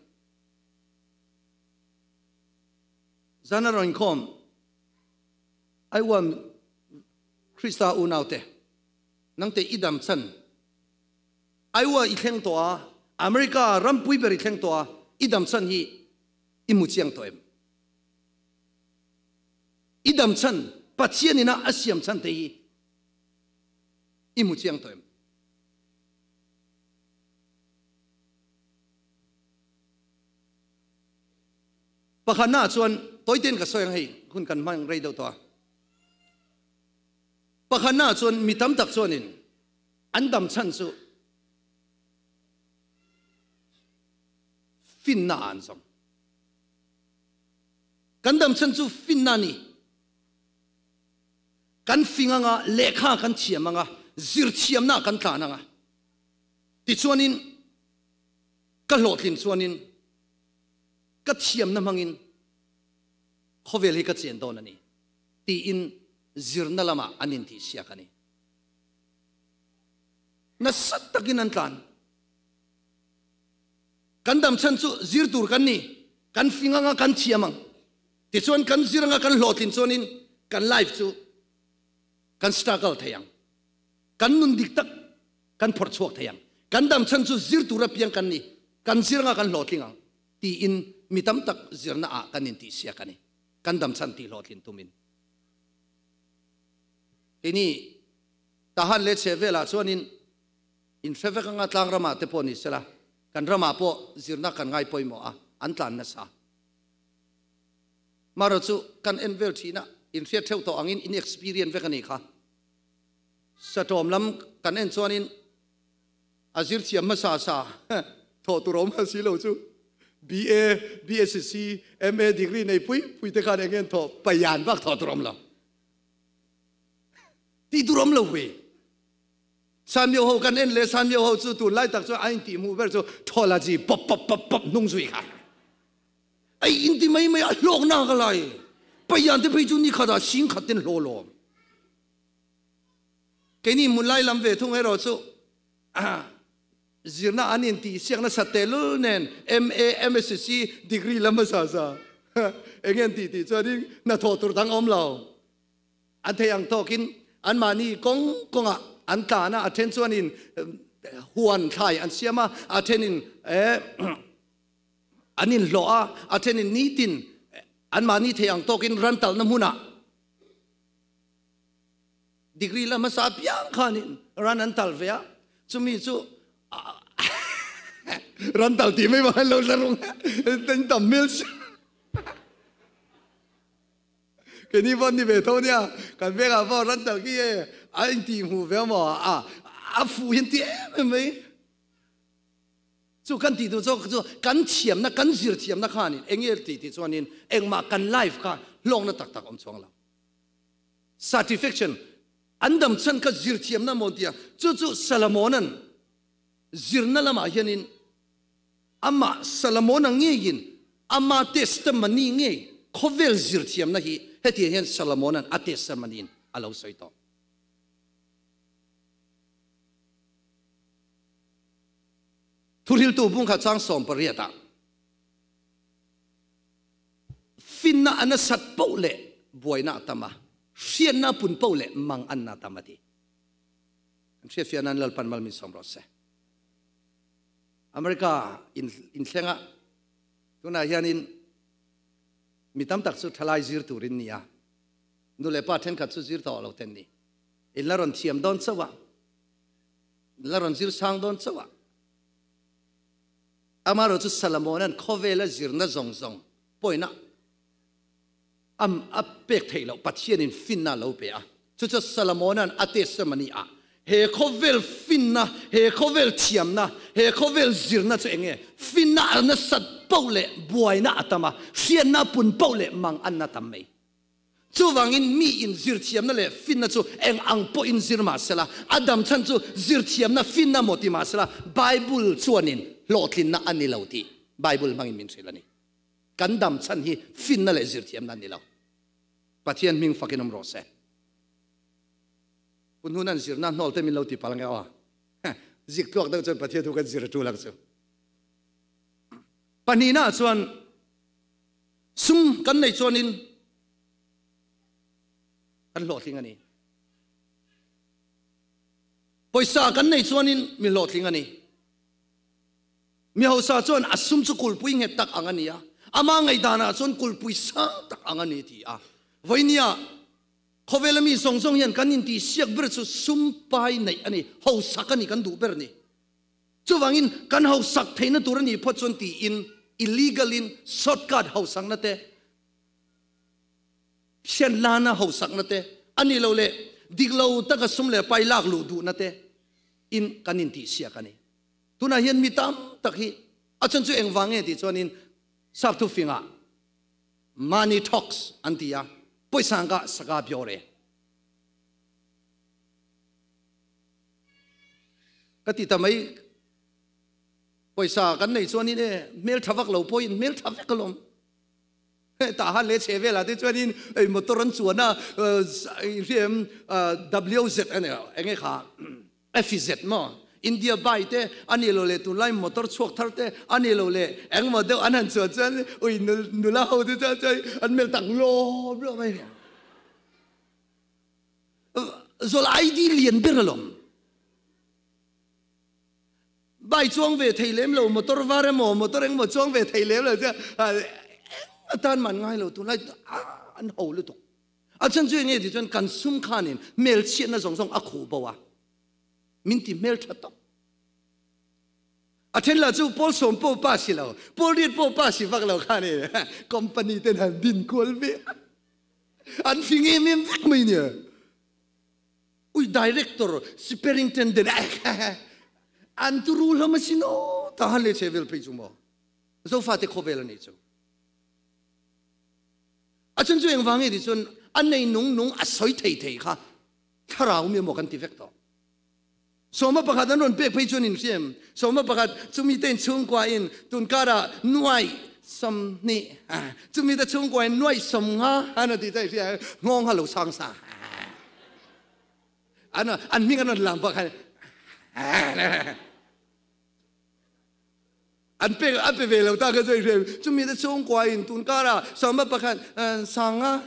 Zan a rawn khawm, I want Krista unaute, nangte i dam chan, Iowa i thleng tawh a, America rampui ber i thleng tawh a, i dam chan hi i mu chiang tawh em? I dam chhan Pathian ina a siam chhan te hi i hmu chiang tawh em? Pakhatna ah chuan tawitein ka sawi ang hei hun kan hmang rei deuh tawh a. Pakhatna ah chuan mi tam tak chuanin an dam chhan chu finna ah an zawng. Kan dam chhan chu finna a ni. Kan fing anga lehkha kan thiam anga zirthiamna kan tlan anga tichuanin ka hlawhtlin chuanin ka thiamna hmangin khawvel hi ka chen dawn a ni tiin zirna lamah an intihsiak a ni. Nasa takin an tlan. Kan dam chhan chu zir tur kan ni, kan fing anga kan thiam ang. Tichuan kan zir anga kan hlawhtlin chuanin kan life chu kan struggle thei ang. Kan nun dik tak kan phawrh chhuak thei ang. Kan dam chhan chu zir tur apiang kan ni, kan zir anga kan hlawhtling ang tiin mi tam tak zirna ah kan intihsiak a ni. Kan dam chhan tih hlawhtlin tumin. Keini Tahan leh chheh velah chuanin in hre vek anga tlang ramah te pawh ni sela, kan ramah pawh zirna kan ngai pawimawh a, an tlan nasa. Marawh chu kan en vel thin a, in hriat theuh tawh angin in experience vek a nih kha. Satawm lam kan en chuanin a zir thiam hmasa sa thawh tur awm hal si lo chu BA, BSc, MA degree nei pui pui te khan eng nge an thawh payan bak thawh tur awm lo. Tih tur awm lo ve. Sanmio ho kan en le Sanmio ho chu tunlai tak chu a intih hmuh ber chu thawlaji pop pop pop pop hnung zui kha. Ai inti mai mai a hlawk na ka lai. Payan te phei chu ni khat ah sing khat ten hlaw lawm. Keini hmun lai lam ve thung erawh chu zirna an intih siakna sat tehlul nen MA, MSc degree lam hmasa sa eng nge an tih tih chuanin hnathawh tur dang a awm lo. An theih ang tawkin anmahni kawng kawngah an tlan a, a then chuanin huan thlai an siam a, a thenin an inhlawh a, a thenin nitin anmahni theih ang tawkin ran talhna hmunah Degree la hmasa piang khanin ran an tal ve a, chumi chu ran tal tih mai bang lo hla rung ten tam mil si. Keini pawh ni ve tho nia, kan vengah pawh ran tal khi e a intih hmuh ve maw a a fuh hian ti em em mai. Chu kan tih duh zawk chu kan thiamna kan zir thiamna khanin eng nge tih tih chuanin engmah kan life kha hlawkna tak tak awm chuang lo. Satisfaction, an dam chhan kha zirthiamna maw tia, chu chu Salomona'n zirna lamah hianin amah Salomona ngeiin ama testimony ngei khawvel zirthiamna hi hetiang hian Salomona'n a testimony-in a lo sawi tawh. Thuhriltu bung kha chang 18 ah Finna a nasat poh leh buaina a tam a, hriatna a pun poh leh mang anna a tam a ti. Kan hriatfiah nan Lalpan mal min sawm rawh se. America in inthleng ah tunah hianin mi tam tak chu thalai zir turin ni a, nu leh pa thenkhat chu zir tawh lo ten ni. In la rawn thiam dawn chauh a, in la rawn zir sang dawn chauh a. Amaherawh chu Salomona'n khawvela zirna zawng zawng pawina a pek theih loh Pathianin finna a lo pe a. Chu chu Salomona'n a testimony ah he khawvel finna, he khawvel thiamna, he khawvel zirna chu eng nge? Finna a nasat poh leh buaina a tam a, hriatna a pun poh leh mang anna tam mai. Chuvangin mi in zirthiamna leh finna chu eng ang pawhin zir mah sela, a dam chhan chu zirthiamna finna maw ti mah sela, Bible chuanin hlawhtlinna a ni lo tih Bible hmangin min hrilh a ni. Kan dam chhan hi finna leh zirthiamna a ni lo. Pathian hming fakin awm rawh se. Pu Hnuna'n zirna hnawl te min lo ti palh ange aw. Zik tluak deuh chuan Pathian thu kan zir a tul ang chu. Pahnihna chuan Sum kan nei chuanin kan hlawhtling a ni. Pawisa kan nei chuanin mi hlawhtling a ni. Mi hausa chuan a sum chu kulpui nghet tak ang a ni a, ama ngaihdanah chuan kulpui sang tak ang a ni ti a. Vawinia khawvela mi zawng zawng hian kan intihsiak ber chu sum pai neih a ni, hausak a ni kan duh ber ni. Chuvangin kan hausak theihna tur a nih phawt chuan tiin illegal in shortcut hausakna te, hriat lana hausakna te a nih loh leh dik lo taka sum leh pai lak luh duhna te in kan intihsiak a ni. Tunah hian mi tam tak hi a chhan chu engvang nge tih chuanin sap thufingah Money talks an ti a, pawisa ka saka biawr e. Ka ti ta mai, pawisa kan nei chuanin e hmel tha vak lo pawhin hmel tha vek alawm. Tah han leh chhe velah te chuanin ei motor an chuan a, hriam WZ a ni enge kha. FZ maw? India bai te a nih loh leh tunlai motor chhuak thar te a nih loh leh engmaw deuh an han chuan chuan ui nula ho te chuan chuan an mel tak lawm lawm mai nia. Zawl ID lian ber alawm. Bai chuang ve thei lem lo motor var emaw motor engmaw chuang ve thei lem lo chuan eng atan man ngai lo tunlai an ho lutuk. A chhan chu enge tih chuan kan sum khanin hmelchhiatna zawng zawng a khuh bo a, min ti hmeltha tawp. A then lah chu pawl sawm pawh pa si lo, pawl riat pawh pa si vak lo khanin company ten han din kual ve a, an fing em em vek mai nia. Ui director, superintendent an turu hlawm asin aw, ta han leh che vel phei chu maw. Zofate khawvel a nih chu. A chhan chu engvang nge tih chuan a nei nung nung a sawi thei thei kha thlarau mi emaw kan ti vek tawh. Sawma pakhat an rawn pek phei chuan in hria em? Sawma pakhat chumi te in chhungkua in tunkara nuai sawmhnih chumi te chhungkua in nuai sawmnga an rawn ti ta i hria em? Nghawng kha lo sang sa. An an hming an rawn lang bawk khan An pek a pe ve lo ta ka zoi hrem. Chumi te chhungkua in tun kara sawma pakhat sanga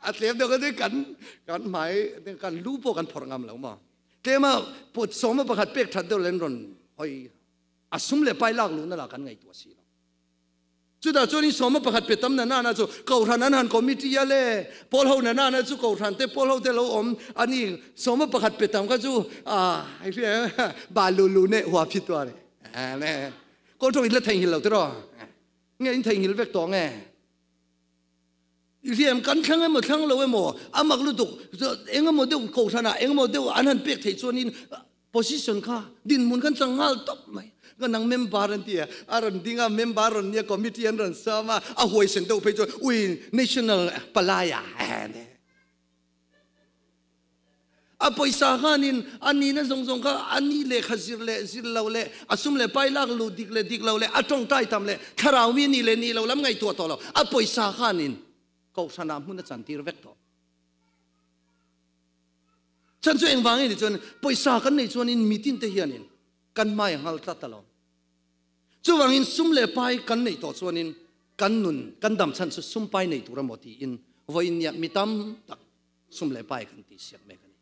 a tlem deuh ka kan kan hmai kan lu pawh kan phawrh ngam lo maw. Tlema put sawma pakhat pek that deuh len rawn hoi a sum leh pai lak luhna lah kan ngaihtuah si lo. Chutah chuan in sawma pakhat pe tam na nana chu Kohhran an han committee a le, pawl ho na nana chu Kohhran te pawl ho te lo awm a ni. Sawma pakhat pe tam kha chu a hei hria em ba lu lu neh hua phi tua le. Ne kawl tawng in la theihnghilh lo tiraw? Nge in theihnghilh vek tawh nge? I hria em kan thlang emaw thlang lo emaw a mak lutuk engemaw deuh Kohhranah engemaw deuh an han pek theih chuanin Position kha dinhmun kan chang nghal tawp mai. Ka nang member an ti a, a rawn ding a, member rawn nia committee an rawn sawm a, a huaisen deuh phei chuan ui national palai a a pawisa khanin a nihna zawng zawng kha a ni lehkha zir leh zir lo leh a sum leh pai lak luh dik leh dik lo leh a tawngtai tam leh thlarau mi nih leh nih lo lam ngaihtuah tawh lo a pawisa khanin kohhranah hmun a chantir vek tawh. Chan chu engvang nge ni chuan pawisa kan nei chuanin mitin te hianin kan hmai a ngal tlat alawm. Chuvangin sum leh pai kan neih tawh chuanin kan nun kan dam chhan chu sum pai nei tur emaw tiin vawiin nia mi tam tak sum leh pai kan tih siak mek a ni.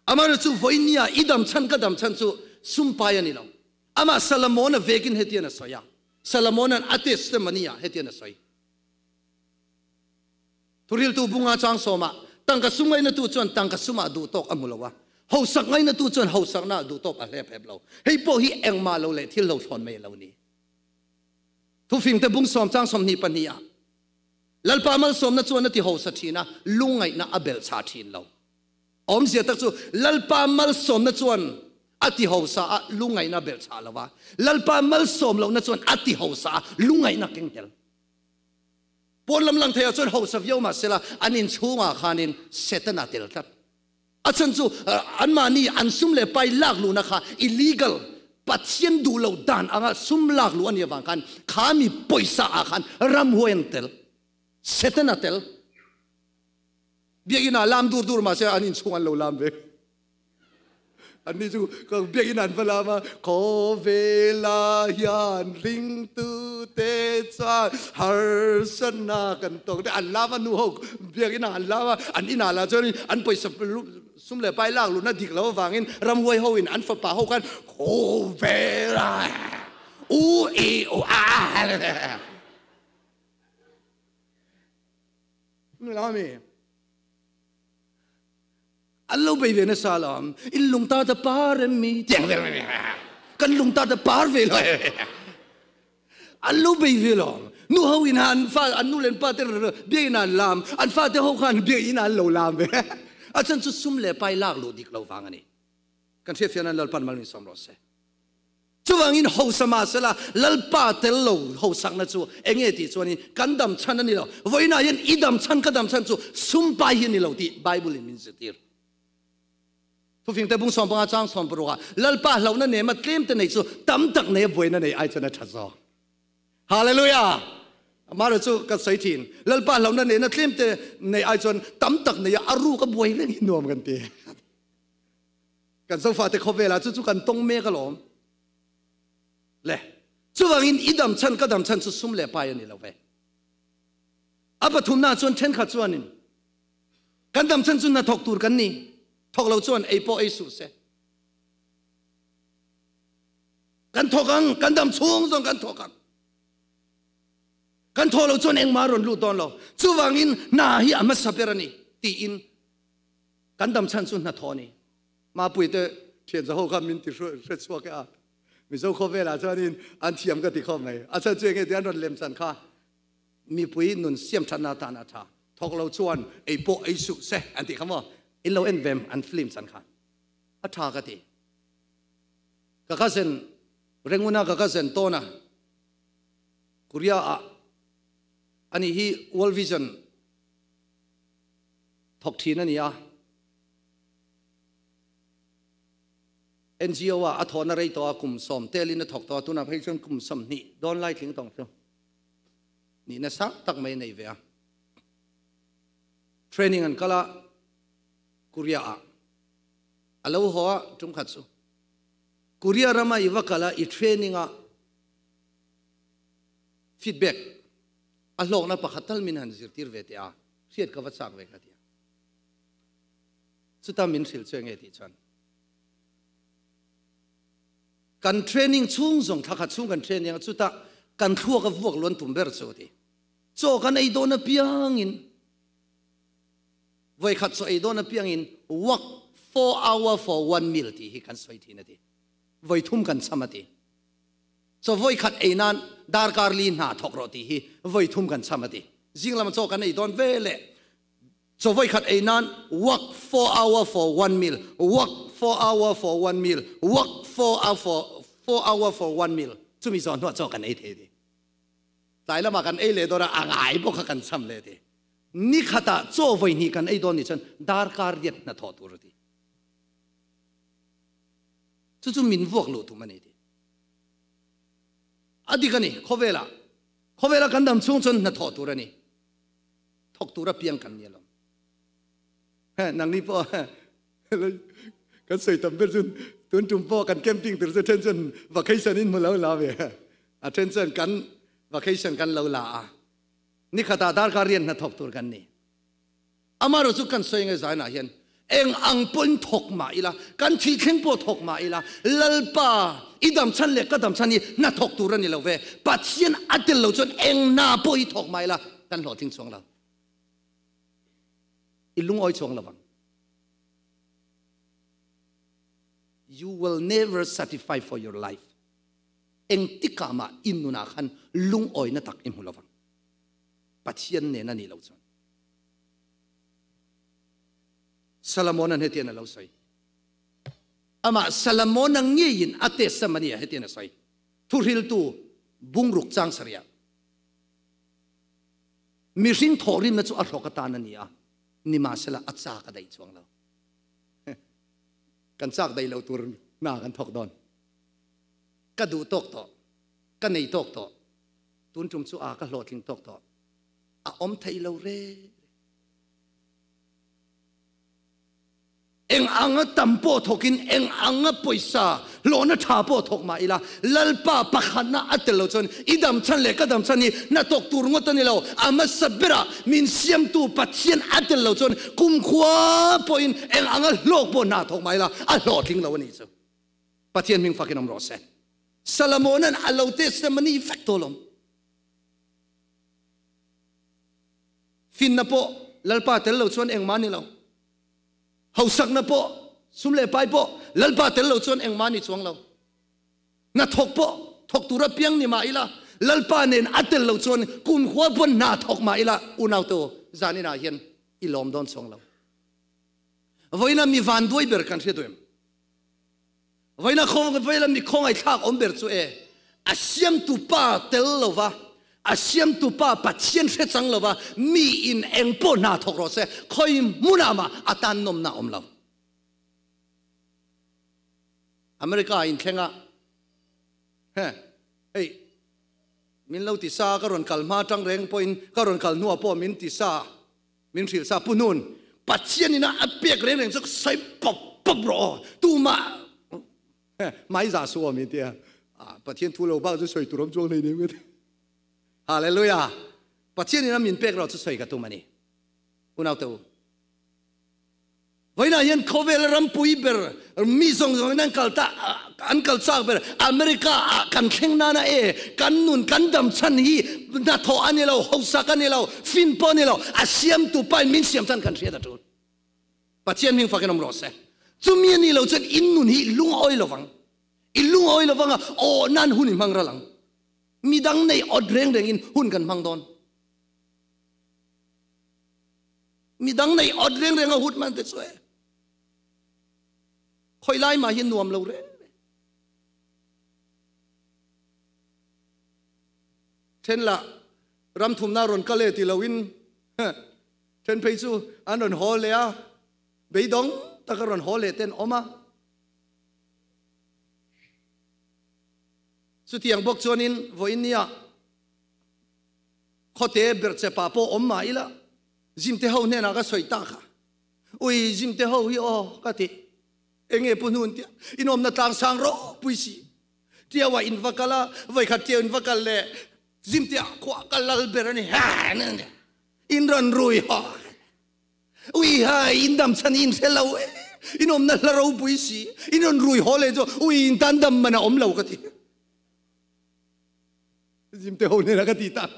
Amaherawhchu chu vawiin nia i dam chhan ka dam chhan chu sum pai a ni lo. Amah Salamona vekin hetian a sawi a. Salamona'n a testimony ah hetian a sawi. Thuriltu bunga chang sawmah tangka sum ngainatu chuan tangka sumah duh tawk a hmu lo a, hausak ngainatu chuan hausaknaah duh tawk a hlep hep lo. Hei pawh hi engmah lo leh thil lo thlawn mai a lo ni. Thufingte bung sawm chang 22 ah Lalpa malsawmna chuan a ti hausa thin a, lungngaihna a belh chah thin lo. Awmzia tak chu Lalpa malsawmna chuan a ti hausa a, lungngaihna a belh chah lo a, Lalpa malsawm lohna chuan a ti hausa a, lungngaihna keng tel. Pawn lam lang theiah chuan hausa viau mah sela an inchhungah khanin Setana tel tlat. A chhan chu anmahni an sum leh pai lak luhna kha illegal, Pathian duh loh dan anga sum lak luh a nih avang khan kha mi pawisa ah khan ramhuai an tel, Setana tel. Biakinn ah lam dur dur mah se an inchhung an lo lam ve. Anni chu ka biakinn an va lam a, Khawvela hian ringtute chuan harsatna kan tawk te an lam a, nu ho biakinn ah an lam a, an inah lah chuan an pawisa sum leh pai lak luhna dik lo avangin ramhuai ho in an fapa ho khan Khawvela u i u a. Nula mi. An lo bei ve nasa alawm. In lungtar te par em mi tiang vel mai. Kan lungtar te par ve lo. An lo bei ve lawm. Nu ho in an fa an nu len pa te biak in an lam. An fa te ho khan biak in an lo lam ve. A chan chu sum le pai lak lu dik lo vang ani. Kan hriat fian an Lalpan mal min som rawh se. Chuvangin hausa mahsela Lalpa tel lo hausakna chu enge tih chuanin kan dam chhan a ni lo. Vawiinah hian i dam chhan ka dam chhan chu sumpai hi a ni lo tih Bible in min zirtir. Thufingte bung 15 chang 16 ah Lalpa hlauhna nema tlem te nei chu tam tak nei a buaina nei ai chuan a tha zawk. Hallelujah! Amah chu ka sawi thin. Lalpa hlauhna nena tlem te nei ai chuan tam tak nei a a ruk a buai reng hi nuam kan ti. Kan zofate khawvelah chu chu kan tawng mek alawm. Le, chuvangin i dam chhan ka dam chhan chu sum leh pai a ni lo ve. A pathumna chuan thenkhat chuanin kan dam chhan chu hna thawk tur kan ni, thawk lo chuan ei pawh ei suh se. Kan thawk ang, kan dam chhung zawng kan thawk ang. Kan thawh lo chuan engmah a rawn lut dawn lo. Chuvangin hna hi a hmasa ber a ni tiin Kan dam chhan chu hnathawh a ni. Mapui te thian zaho kha min ti hre chhuak e a. Mizo khawvelah chuanin an thiam ka ti khawp mai. A chhan chu enge ti an rawn lem chan kha mipui nun siam thatna atan a tha. Thawk lo chuan ei pawh ei suh se an tih kha maw. In lo en vem an film chan kha a tha ka ti. Ka cousin Renguna ka cousin Tawna Korea ah ani hi World Vision thawk thin a ni a. NGO ah a thawhna rei tawh a, kum sawm telin a thawk tawh a, tunah phei chuan kum 20 dawn lai tling tawng chu nihna sang tak mai a nei ve a. Training an kal a, Korea ah a lo haw a, tum khat chu Korea rama i va kal a, i training a feedback a hlawkna pakhat tal min han zirtir ve teh a. Hriat ka va chak ve ka ti a. Chuta min hrilh chu enge tih chuan kan training chhung zawng thla khat chhung kan training a chuta kan thluak a vuak luan tum ber chu ti. Chaw kan ei dawn apiangin voi khat chaw ei dawn apiangin work 4 hour for one meal tih hi kan sawi thin a ti. Voi thum kan cham a ti. Chaw vawi khat ei nan darkar li hna thawk rawh tih hi vawi thum kan cham a ti. Zing lama chaw kan ei dawn ve leh chaw vawi khat ei nan work four hour for one meal, work four hour for one meal, work four hour for four hour for one meal chumi zawh hnuah chaw kan ei thei ti. Tlai lamah kan ei leh dawn a, a ngai bawk kha kan cham leh ti. Ni khatah chaw vawi hnih kan ei dawn nih chuan darkar riat hna thawh tur a ti. Chu chu min vuak luh tum a ni ti. A dik a ni, khawvelah, khawvela kan dam chhung chuan hna thawh tur a ni. Thawk tur a piang kan ni alawm. He, nangni pawh kan sawi tam ber chuan tun tum pawh kan camping tur chu then chuan vacation in hmu lo la ve. A then chuan kan vacation kan lo la a. Ni khatah darkar rian hna thawk tur kan ni. Amaherawh chu kan sawi nge zainah hian eng ang pawhin thawk mah ila, kan thih thleng pawh thawk mah ila, Lalpa i dam chhan leh ka dam chhan hi hna thawk tur a ni lo ve. Pathian a tel lo chuan eng hna pawh hi thawk mah ila kan hlawhtling chuang lo. I lungawi chuang lo vang. You will never satisfy for your life. Eng tikah mah i nunah khan lungawina tak i hmu lo vang. Pathian nen a nih loh chuan. Salamonan hetian a lo sawi. Amah Salamona ngeiin a testimony ah hetian a sawi. Thuhriltu bungruk chang sarih ah mihring thawhrimna chu a hrawk atan a ni a, nimahsela a chak a daih chuang lo. Kan chak daih lo tur hna kan thawk dawn. Ka duh tawk tawh, ka nei tawk tawh, tun tum chu a ka hlawhtling tawk tawh. A awm thei lo re. Eng anga tam pawh thawkin, eng anga pawisa hlawhna tha pawh thawk mah ila, Lalpa pakhatna a tel lo chuan i dam chhan leh ka dam chhan hi hnathawk tur ngawt a ni lo. A hmasa berah min siamtu Pathian a tel lo chuan kumkhua pawhin eng anga hlawk pawh hna thawk mah ila a hlawhtling lo a nih chu. Pathian hming fakin awm rawh se. Salomona'n a lo testimony vek tawh lawm. Finna pawh. Lalpa tel lo chuan engmah a ni lo. Hausakna pawh, sum leh pai pawh Lalpa tel lo chuan engmah a ni chuang lo. Hnathawk pawh thawk tura piang ni mah ila, Lalpa nen a tel lo chuan kumkhua pawn hna thawk mah ila, unaute aw, zaninah hian i lawm dawn chuang lo. Vawiina mi vanduai ber kan hria duh em? Vawiina khawvela mi khawngaihthlak awm ber chu e, a siamtu pa tel lova, a siamtu pa Pathian hre chang lova mi in eng pawh hna thawk rawh se, khawi hmunah mah a tan nawmna awm lo. America in thleng a, he, hei, min lo ti sa, ka rawn kal hma tang reng pawhin, ka rawn kal hnuah pawh min ti sa, min hrilh sa, Pu Hnun, Pathian ina a pek reng reng chu sawi pawp pawp rawh aw, tumah, he, mai zah suh aw min ti a, Pathian thu lo bak chu sawi tur awm chuang hlei nem ka ti. Hallelujah! Pathian ina min pek rawh chu sawi ka tum a ni. Unaute u. Vawiinah hian khawvel rampui ber mi zawng zawngin an kal ta an kal chak ber America ah kan thleng nana e kan nun kan dam chhan hi hnathawh a ni lo, hausak a ni lo, fin pawh a ni lo, a siamtu pain min siam chhan kan hriat a tul. Pathian hming fakin awm rawh se. Chumi a nih loh chuan in nun hi lungawi lovang. I lungawi lovang a, aw nan hun i hmang ral ang. Midang nei awt reng rengin hun kan hmang dawn. Midang nei awt reng reng a hut man te chu e. Khoi lai mah hi nuam lo reng reng. Then lah ram thumna rawn kal e ti lo in then phei chu an rawn haw leh a, beidawng taka rawn haw leh ten awm a. Chutiang bawk chuanin vawiin nia Khawte berhchepa pawh awm mah ila, Zimte ho hnenah ka sawi ta kha. Ui, Zimte ho hi aw, ka ti. Enge pu hnun tia, inawmna tlang sang ropui si. Tiauah in va kal a, vawikhat tiau in va kal leh, Zimte ah khuah ka lal ber a ni, ha ni. In rawn rui haw. Ui ha, in dam chhan in hre lo e. Inawmna hla ropui si, in rawn rui haw leh chu, ui, in tan dam man a awm lo ka ti. Zimte ho hnenah ka ti ta.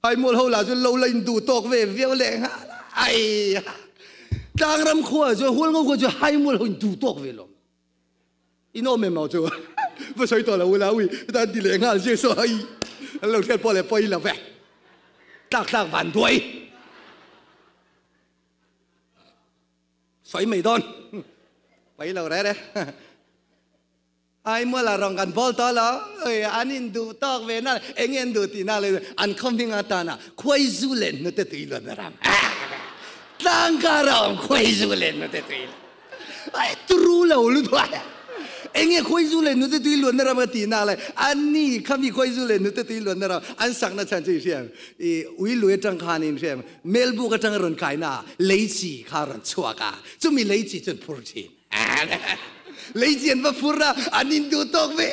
Haimual ho lah chu lo la in duh tawk ve viau leh nghal a. Ai tlangram khua chu Hualngo khua chu haimual ho in duh tawk ve lawm. In awm em lo chu va sawi tawh lo ula ui tan ti leh nghal zir saw ai an lo hriat pawh leh pawi lo ve. Tlak tlak van duai. Sawi mai dawn. Pawi lo re re. Ai mual a rawng kan bawl tawh lo, ui an in duh tawk ve na, eng nge an duh tih na le an khaw hming atana khuai zu leh hnute tui luan a ram. Tlang kar a awm khuai zu leh hnute tui luan. Ai turu lo lutuk a. Eng nge khuai zu leh hnute tui luan na ram ka tih na le an ni khami khuai zu leh hnute tui luan na ram an sak na chhan chu i hria em? I ui lui atang khan in hria em? Melbuk atang a rawn kai na leichi kha a rawn chhuak a, chumi leichi chu an phur thin. Leichi an va fur a, an in duh tawk ve.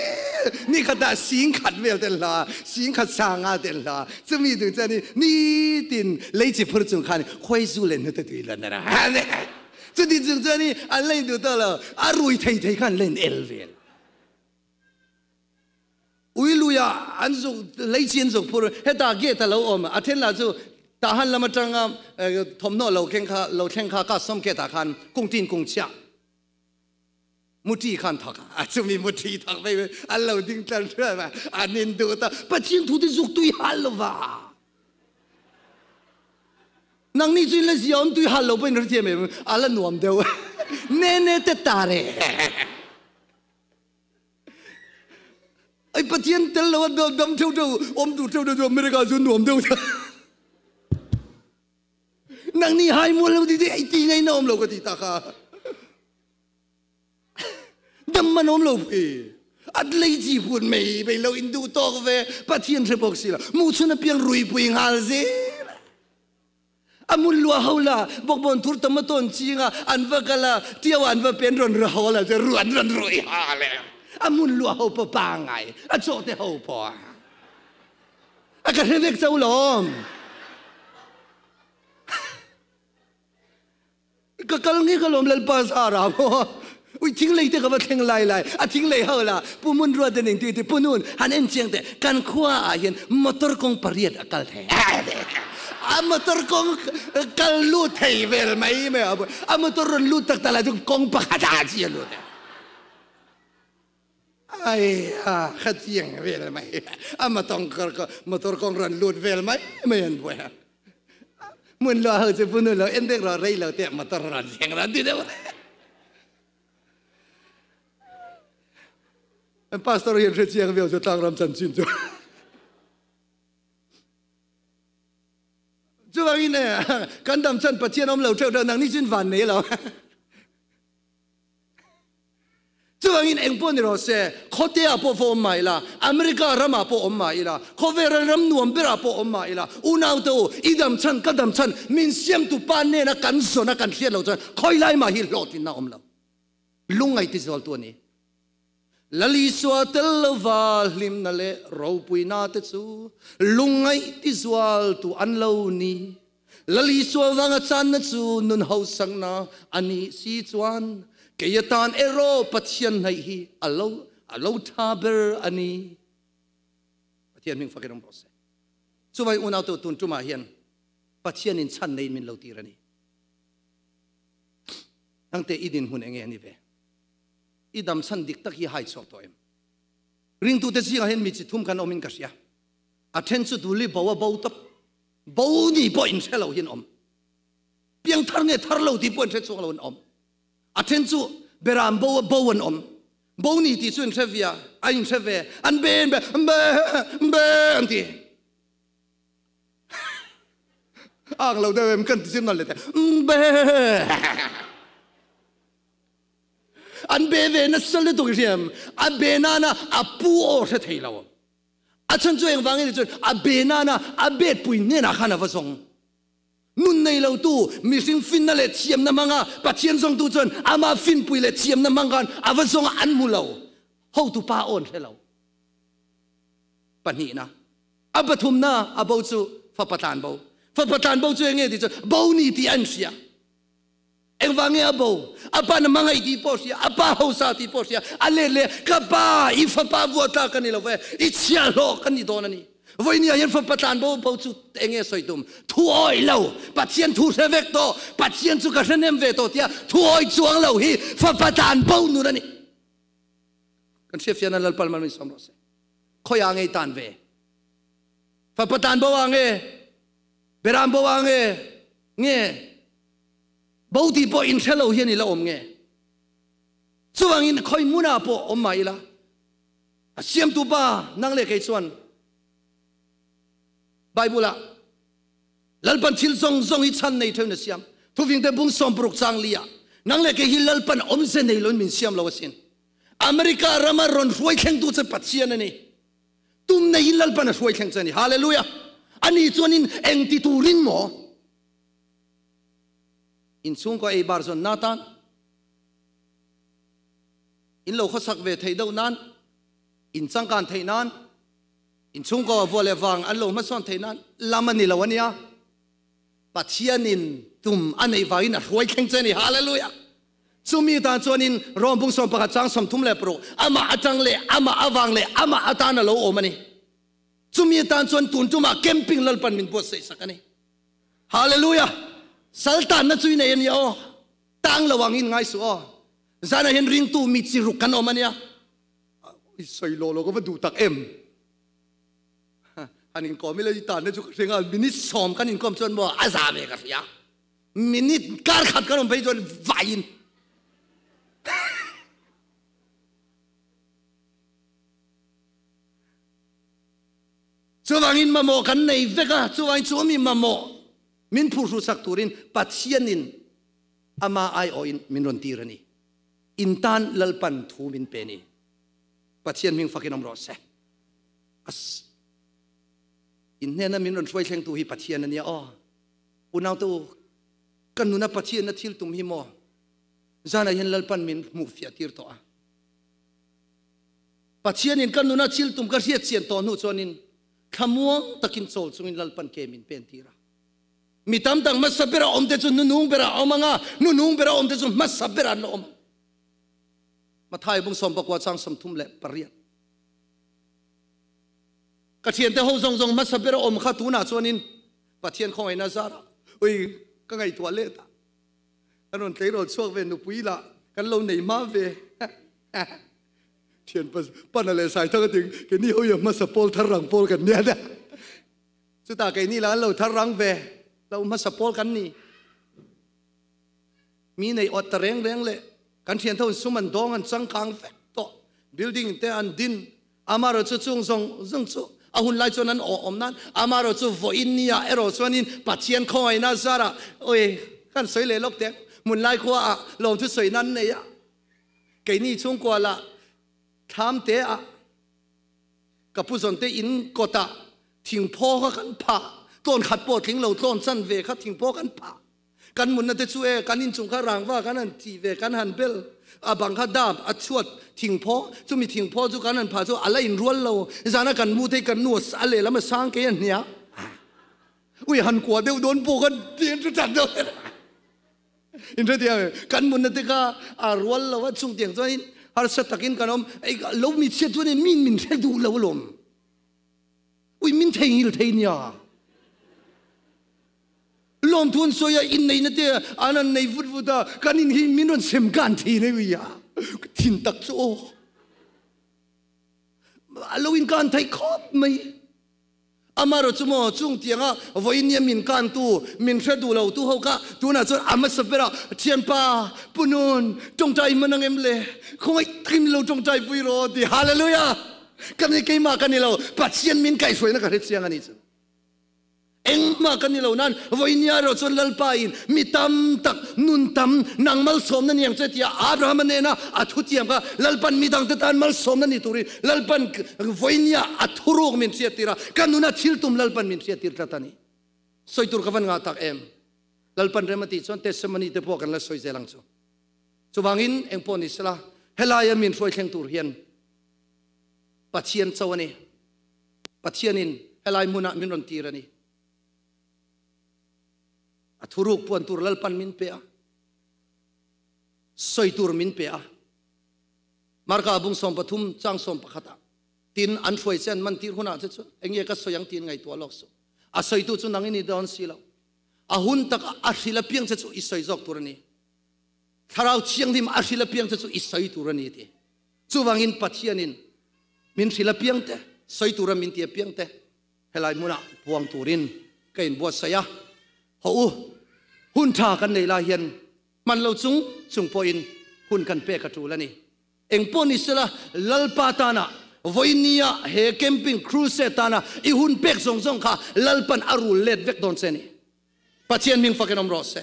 Ni khatah sing khat vel te an hla a, sing khat sanga te an hla a. Chumi tung chuan nitin leichi phur chung khan khuai zu leh hnute tui luan a ra. Chuti chung chuan an la in duh tawk lo, a rui thei thei khan an la in el vel. Ui luia an zuk leichi an zuk phur hetah gate a lo awm a then lah chu Tahan lam atanga thawmhnaw lo keng kha lo thleng kha custom gate ah khan kungtin kungchhiah muti khan thawk a chumi muti thawk mai an lo ding tlan hruai mai an in duh ta Pathian thu te zuk tui hal lova nangni chu in la zia awm tui hal lo pawh in hrethiam em a la nuam deuh ne ne te tare Ai Pathian tel lo a dam theu theu awm duh theu theu chu America chu nuam deuh ta. Nang ni hai mual lo ti ti ai ti ngai na awm lo ka ti ta kha. Dam man awm lo pui. At lei chi phun mei bei lo in duh tawk ve Pathian hre bawk si la. Mu chun a piang rui pui ngal zel. A mun lua ho la bawkbawn thur tam a tawn ching a, an va kal a, tiau an va pen rawn ru ho la chu ru an rawn rui ha le. A mun lua ho pawh pangai, a chaw te ho pawh a ka hre vek cho lawm. Ka kal nge ka lawm Lalpa zara maw. Ui thinglei te ka va thleng lai lai a thinglei ho la pu mun ruat den eng ti ti pu nun han en chiang te kan khua ah hian motor kawng pariat a kal thei a motor kawng kal lut thei vel mai mai a motor rawn lut tak tak lai chu kawng pakhat ah chi a lut ai a kha chiang vel mai a motor kawng rawn lut vel mai mai an buai a Mun lo ho chu punu lo en dek ro rei lo te motor ron thleng ron ti deuh. Pastor hian hre chiang viau chu tlang ram chanchin chu. Chuvangin kan dam chan Pathian awm lo theuh theuh nang ni chin van nei lo. Chuvangin eng pawh ni rawh se, khawteah pawh va awm mah ila, America ramah pawh awm mah ila, khawvela ram nuam berah pawh awm mah ila, unaute u, i dam chhan, ka dam chhan, min siamtu pa nena kan zawn a kan hriat loh chuan khawi lai mah hi hlawhtlinna a awm lo. Lungngaih tizualtu a ni. Lal Isua tel lova hlimna leh ropuina te chu lungngaih tizualtu an lo ni. Lal Isua vanga channa chu nun hausakna a nih si chuan kei atan erawh Pathian hnaih hi a lo a lo tha ber a ni. Pathian hming fakin awm rawh se. Chuvai unaute tun tumah hian Pathian in chhan nei min lo tir a ni. Nangte i dinhmun enge a ni ve? I dam chhan dik tak hi hai chhuak tawh em? Ringtute zingah hian mi chi thum kan awmin ka hria. A then chu duli bo a bo tawp. Bo ni pawh in hre lo hian awm. Piang thar nge thar lo ti pawh in hre chhuak lo an awm. A then chu beram bo a bo an awm. Bo ni ti chu in hre via, a in hre ve, an be an be, be be an ti. Ang lo deuh em kan ti chin le te. Be. An be ve nasa lutuk hriam. A be nana a pu aw hre thei lo. A chhan chu engvangin ni chuan a be nana a bet pui hnenah khan a va zawng. Nun nei lotu mihring finna leh thiamna hmanga Pathian zawngtu chuan amah finpui leh thiamna hmang khan a va zawng a, an hmu lo. Hotu pa aw an hre lo. Pahnihna, a pathumna a bo chu fapa tlan bo. Fapa tlan bo chu enge ti chuan bo ni tih an hria. Engvang nge a bo? A pa na hmangaih tih pawh hria, a pa hausa tih pawh hria, a let leh ka pa i fapa vuah tlak ka ni lo ve, i chhiahhlawh ka ni dawn a ni. Vawinia hian fapa tlan bo bo chu enge sawi tum? Thu awih lo, Pathian thu hre vek tawh, Pathian chu ka hre nem ve tawh tia thu awih chuang lo hi fapa tlan bo nun a ni. Kan hriatfiahna Lalpal mal min sawm rawh se. Khawiah nge i tan ve? Fapa tlan bo ah nge? Beram bo ah nge? Nge? Bo tih pawh in hre lo hian i la awm nge? Chuvangin khawi hmunah pawh awm mah ila, a siamtu pa nang leh kei chuan Bible-ah Lalpan thil zawng zawng hi chhan nei theuhin a siam. Thuvingte bung 60 chang li ah nang leh kei hi Lalpan awmze nei loin min siam lo asin. America rama rawn hruai thlengtu che Pathian a ni. Tum neiin Lalpan a hruai thleng che a ni. Hallelujah! Ani chuanin eng ti turin maw? In chhungkaw ei bar zawn na tan in lo khawsak ve theih deuh nan, in changkan theih nan, in chhungkaw vua leh vang an lo hmasawn theih nan lam a ni lo a nia. Pathianin tum a neih vangin a hruai thleng che a ni. Hallelujah! Chumi tan chuanin Rom bung 11 chang 36 amah atang leh amah avang leh amah atan a lo awm a ni. Chumi tan chuan tun tumah camping Lalpan min buatsaih sak a ni. Hallelujah! Sal tanna chu i nei a nia aw. Tang lo ang in ngai suh aw. Zanah hian ringtu mi chi ruk kan awm a nia. I sawi lo lo ka va duh tak em. Han inkawm ila i tanna chu ka hre nghal. Minute 10 kan inkawm chuan maw a za ve ka hria. Minute kar khat kan awm phei chuan vaiin. Chuvangin mamawh kan nei vek a, chuvangin chu mi mamawh min phuhrusak turin Pathianin ama aiawhin min rawn tir a ni. In tan Lalpan thu min pe ni. Pathian hming fakin awm rawh se. As in hnena min rawn hruai thlengtu hi Pathian a nia aw. Unaute u, ka nuna Pathian a thil tum hi maw? Zanah hian Lalpan min hmuh fiah tir tawh a. Pathianin ka nuna thil tum ka hriat chian tawh hnu chuanin thlamuang takin chawl chungin Lalpan ke min pen tir a. Mi tam tak hmasa bera awmte chu nunung bera awm ang a, nunung bera awmte chu hmasa bera an la awm ang. Mathai bung 19 chang 38. Ka thiante ho zawng zawng hmasa ber a awm kha tunah chuanin Pathian khawngaihna zarah ui ka ngaihtuah let a, kan rawn tleirawl chhuak ve nupui lah kan lo nei hma ve. Thian pana leh sai thang a ti keini ho hi a hmasa pawl thar rang pawl kan nia nia. Chutah keini lah an lo thar rang ve lo hmasa pawl kan ni. Mi nei awt ta reng reng leh kan thian tho in sum an dawng an changkang vek tawh building te an din amarawh chu chung zawng zawng chu a hun lai chuan an awh awm nan amarawh chu vawiin nia erawh chuanin Pathian khawngaihna zarah oi kan sawi leh lawk teh hmun lai khua ah lawmthu sawi nan nei a keini chhungkua lah thlam te ah ka pu zawn te in kawt ah thingphaw kha kan phah tlawn khat pawh tling lo tlawn chan ve kha thingphaw kan phah Kan munna te chu e, kan inchung kha rangva kan han tih ve, kan han bel a bang kha dap a chhuat thingphaw, chumi thingphaw chu kan han phah chu a la inrual lo, zana kan mu thei kan nu a lehlam a sang kei a hnia, ui han kua deuh dawn pawh khan ti an hre chat deuh in hre thiam em, kan munna te kha a rual lo a, chung tiang chuanin harsa takin kan awm, ei lo mi chhiat chuanin min min hre duh lo alawm, ui min theihnghilh thei nia. Lawmthu an sawi a, inneihna te an han nei vut vut a, kan in hi min rawn sem kan thin e ui a, ka thin tak chu aw. A lo in kan theih khawp mai. Amarawh chu maw chung tianga vawiin nia min kan tu, min hre duh lo tu ho kha tunah chuan a hmasa berah Thianpa, Punun, tawngtai hman ang em le? Khawngaih takin min lo tawngtai pui rawh ti. Hallelujah! Ka ni keimah ka ni lo, Pathian min kaihhruaina ka hre chiang a ni chu. Engmah kan ni lo nan vawinia erawh chuan Lalpa in mi tam tak nun tam nang malsawmna ni ang che tia Abrahama nena a thutiam kha Lalpan mi dangte tan malsawmna ni turin Lalpan vawinia a thuruk min hriattir a, ka nuna thil tum Lalpan min hriattir tlat a ni. Sawi tur ka van ngah tak em? Lalpan rem a tih chuan testimony te pawh kan la sawi zel ang chu. Chuvangin engpawh ni sela helaia min hruai thleng tur hian Pathian cho a ni. Pathianin helai hmunah min rawn tir a ni. A thuruk puan tur Lalpan min pe a, sawi tur min pe a. Marka bung 13 chang 11 ah tin an hruai che an man tir hunah che chuan enge ka sawi ang tiin ngaihtuah lawk suh. A sawitu chu nang i ni dawn si lo. A hun taka a hril apiang che chu i sawi zawk tur a ni. Thlarau Thianghlim a hril apiang che chu i sawi tur a ni ti. Chuvangin Pathianin min hrilh apiang te, sawi tura min ti apiang te helai hmunah puang turin ka inbuatsaih a. Hawh u, hun tha kan nei lai hian hman lo chung chung pawhin hun kan pek a tul a ni. Engpawh ni sela, Lalpa tana vawinia he camping crusade tana i hun pek zawng zawng kha Lalpan a rul let vek dawn che a ni. Pathian hming fakin awm rawh se.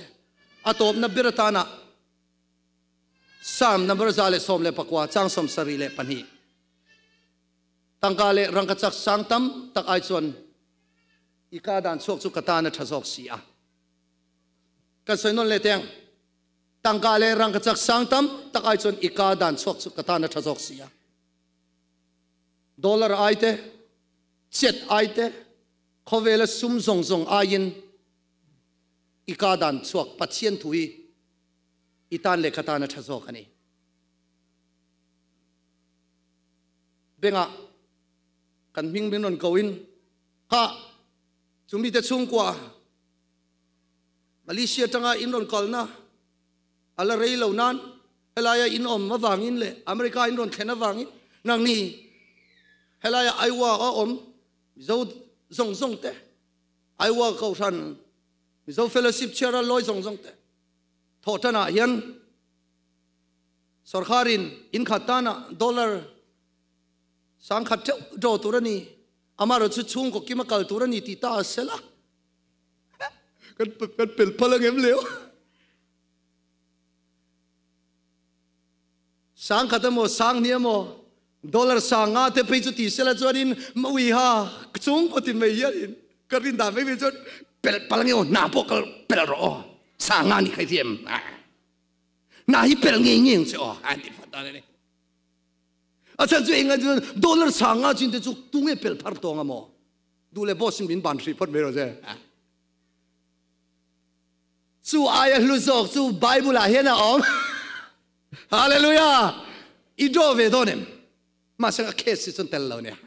A tawpna ber atana Psalm number 119 chang 72. Tangka leh rangkachak sang tam tak ai chuan i ka dan chhuak chu ka tan a tha zawk si a. Kan sawi nawn leh teng. Tangka leh rangkachak sang tam tak ai chuan i ka dan chhuak chu ka tan a tha zawk si a. Dollar ai te, chet ai te, khawvela sum zawng zawng aiin i ka dan chhuak Pathian thu hi i tan leh ka tan a tha zawk a ni. Bengah kan hming min rawn ko in kha chu mite chhungkua Malaysia tanga in rawn kalna a la rei lo nan helaia in awm avangin leh America in rawn thlen avangin nangni helaia Iowa a awm Mizo zawng zawng te Iowa Kohhran Mizo Fellowship chhiara lawi zawng zawng te Thawhtanah hian sawrkharin in khat tanah dollar 10,000 theuh draw tur a ni, amaherawhchu chu chhungkaw kim a kal tur a ni tih ta a sel a. Kan kan pel phal ang em leo? 10,000 emaw 20,000 emaw dollar 50 te phei chu ti sela chuanin uiha chhungkaw ti mai hianin ka rin dan mai mai chuan pel pal nge aw hna pawh kal pel rawh aw 50 ni khai thiam hna hi pel ngei ngei ang che aw an ti fat dan ani a chan chu enga chuan dollar 50 chin te chu tu nge pel phar tawng a maw duh le boss in min ban hrih phawt mai rawh che chu aia hlu zawk chu bible ah hian a awm hallelujah. I draw ve dawn em? Mahse a case hi chuan tel lo nia.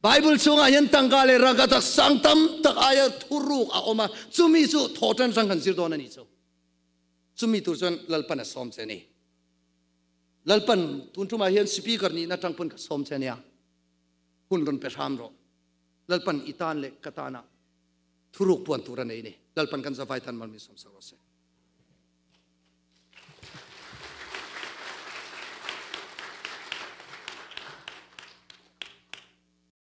Bible chhungah hian tangka leh rangka tak sang tam tak aia thuruk a awm a, chumi chu thawhtan hrang kan zir dawn a nih chu. Chumi tur chuan Lalpan a sawm che a ni. Lalpan tun tumah hian speaker nihna atang pawn ka sawm che a nia. Hun rawn pe hram rawh. Lalpan i tan leh ka tana thuruk puan tur a nei a ni. Lalpan kan zavai tan mal min sawm sak rawh se.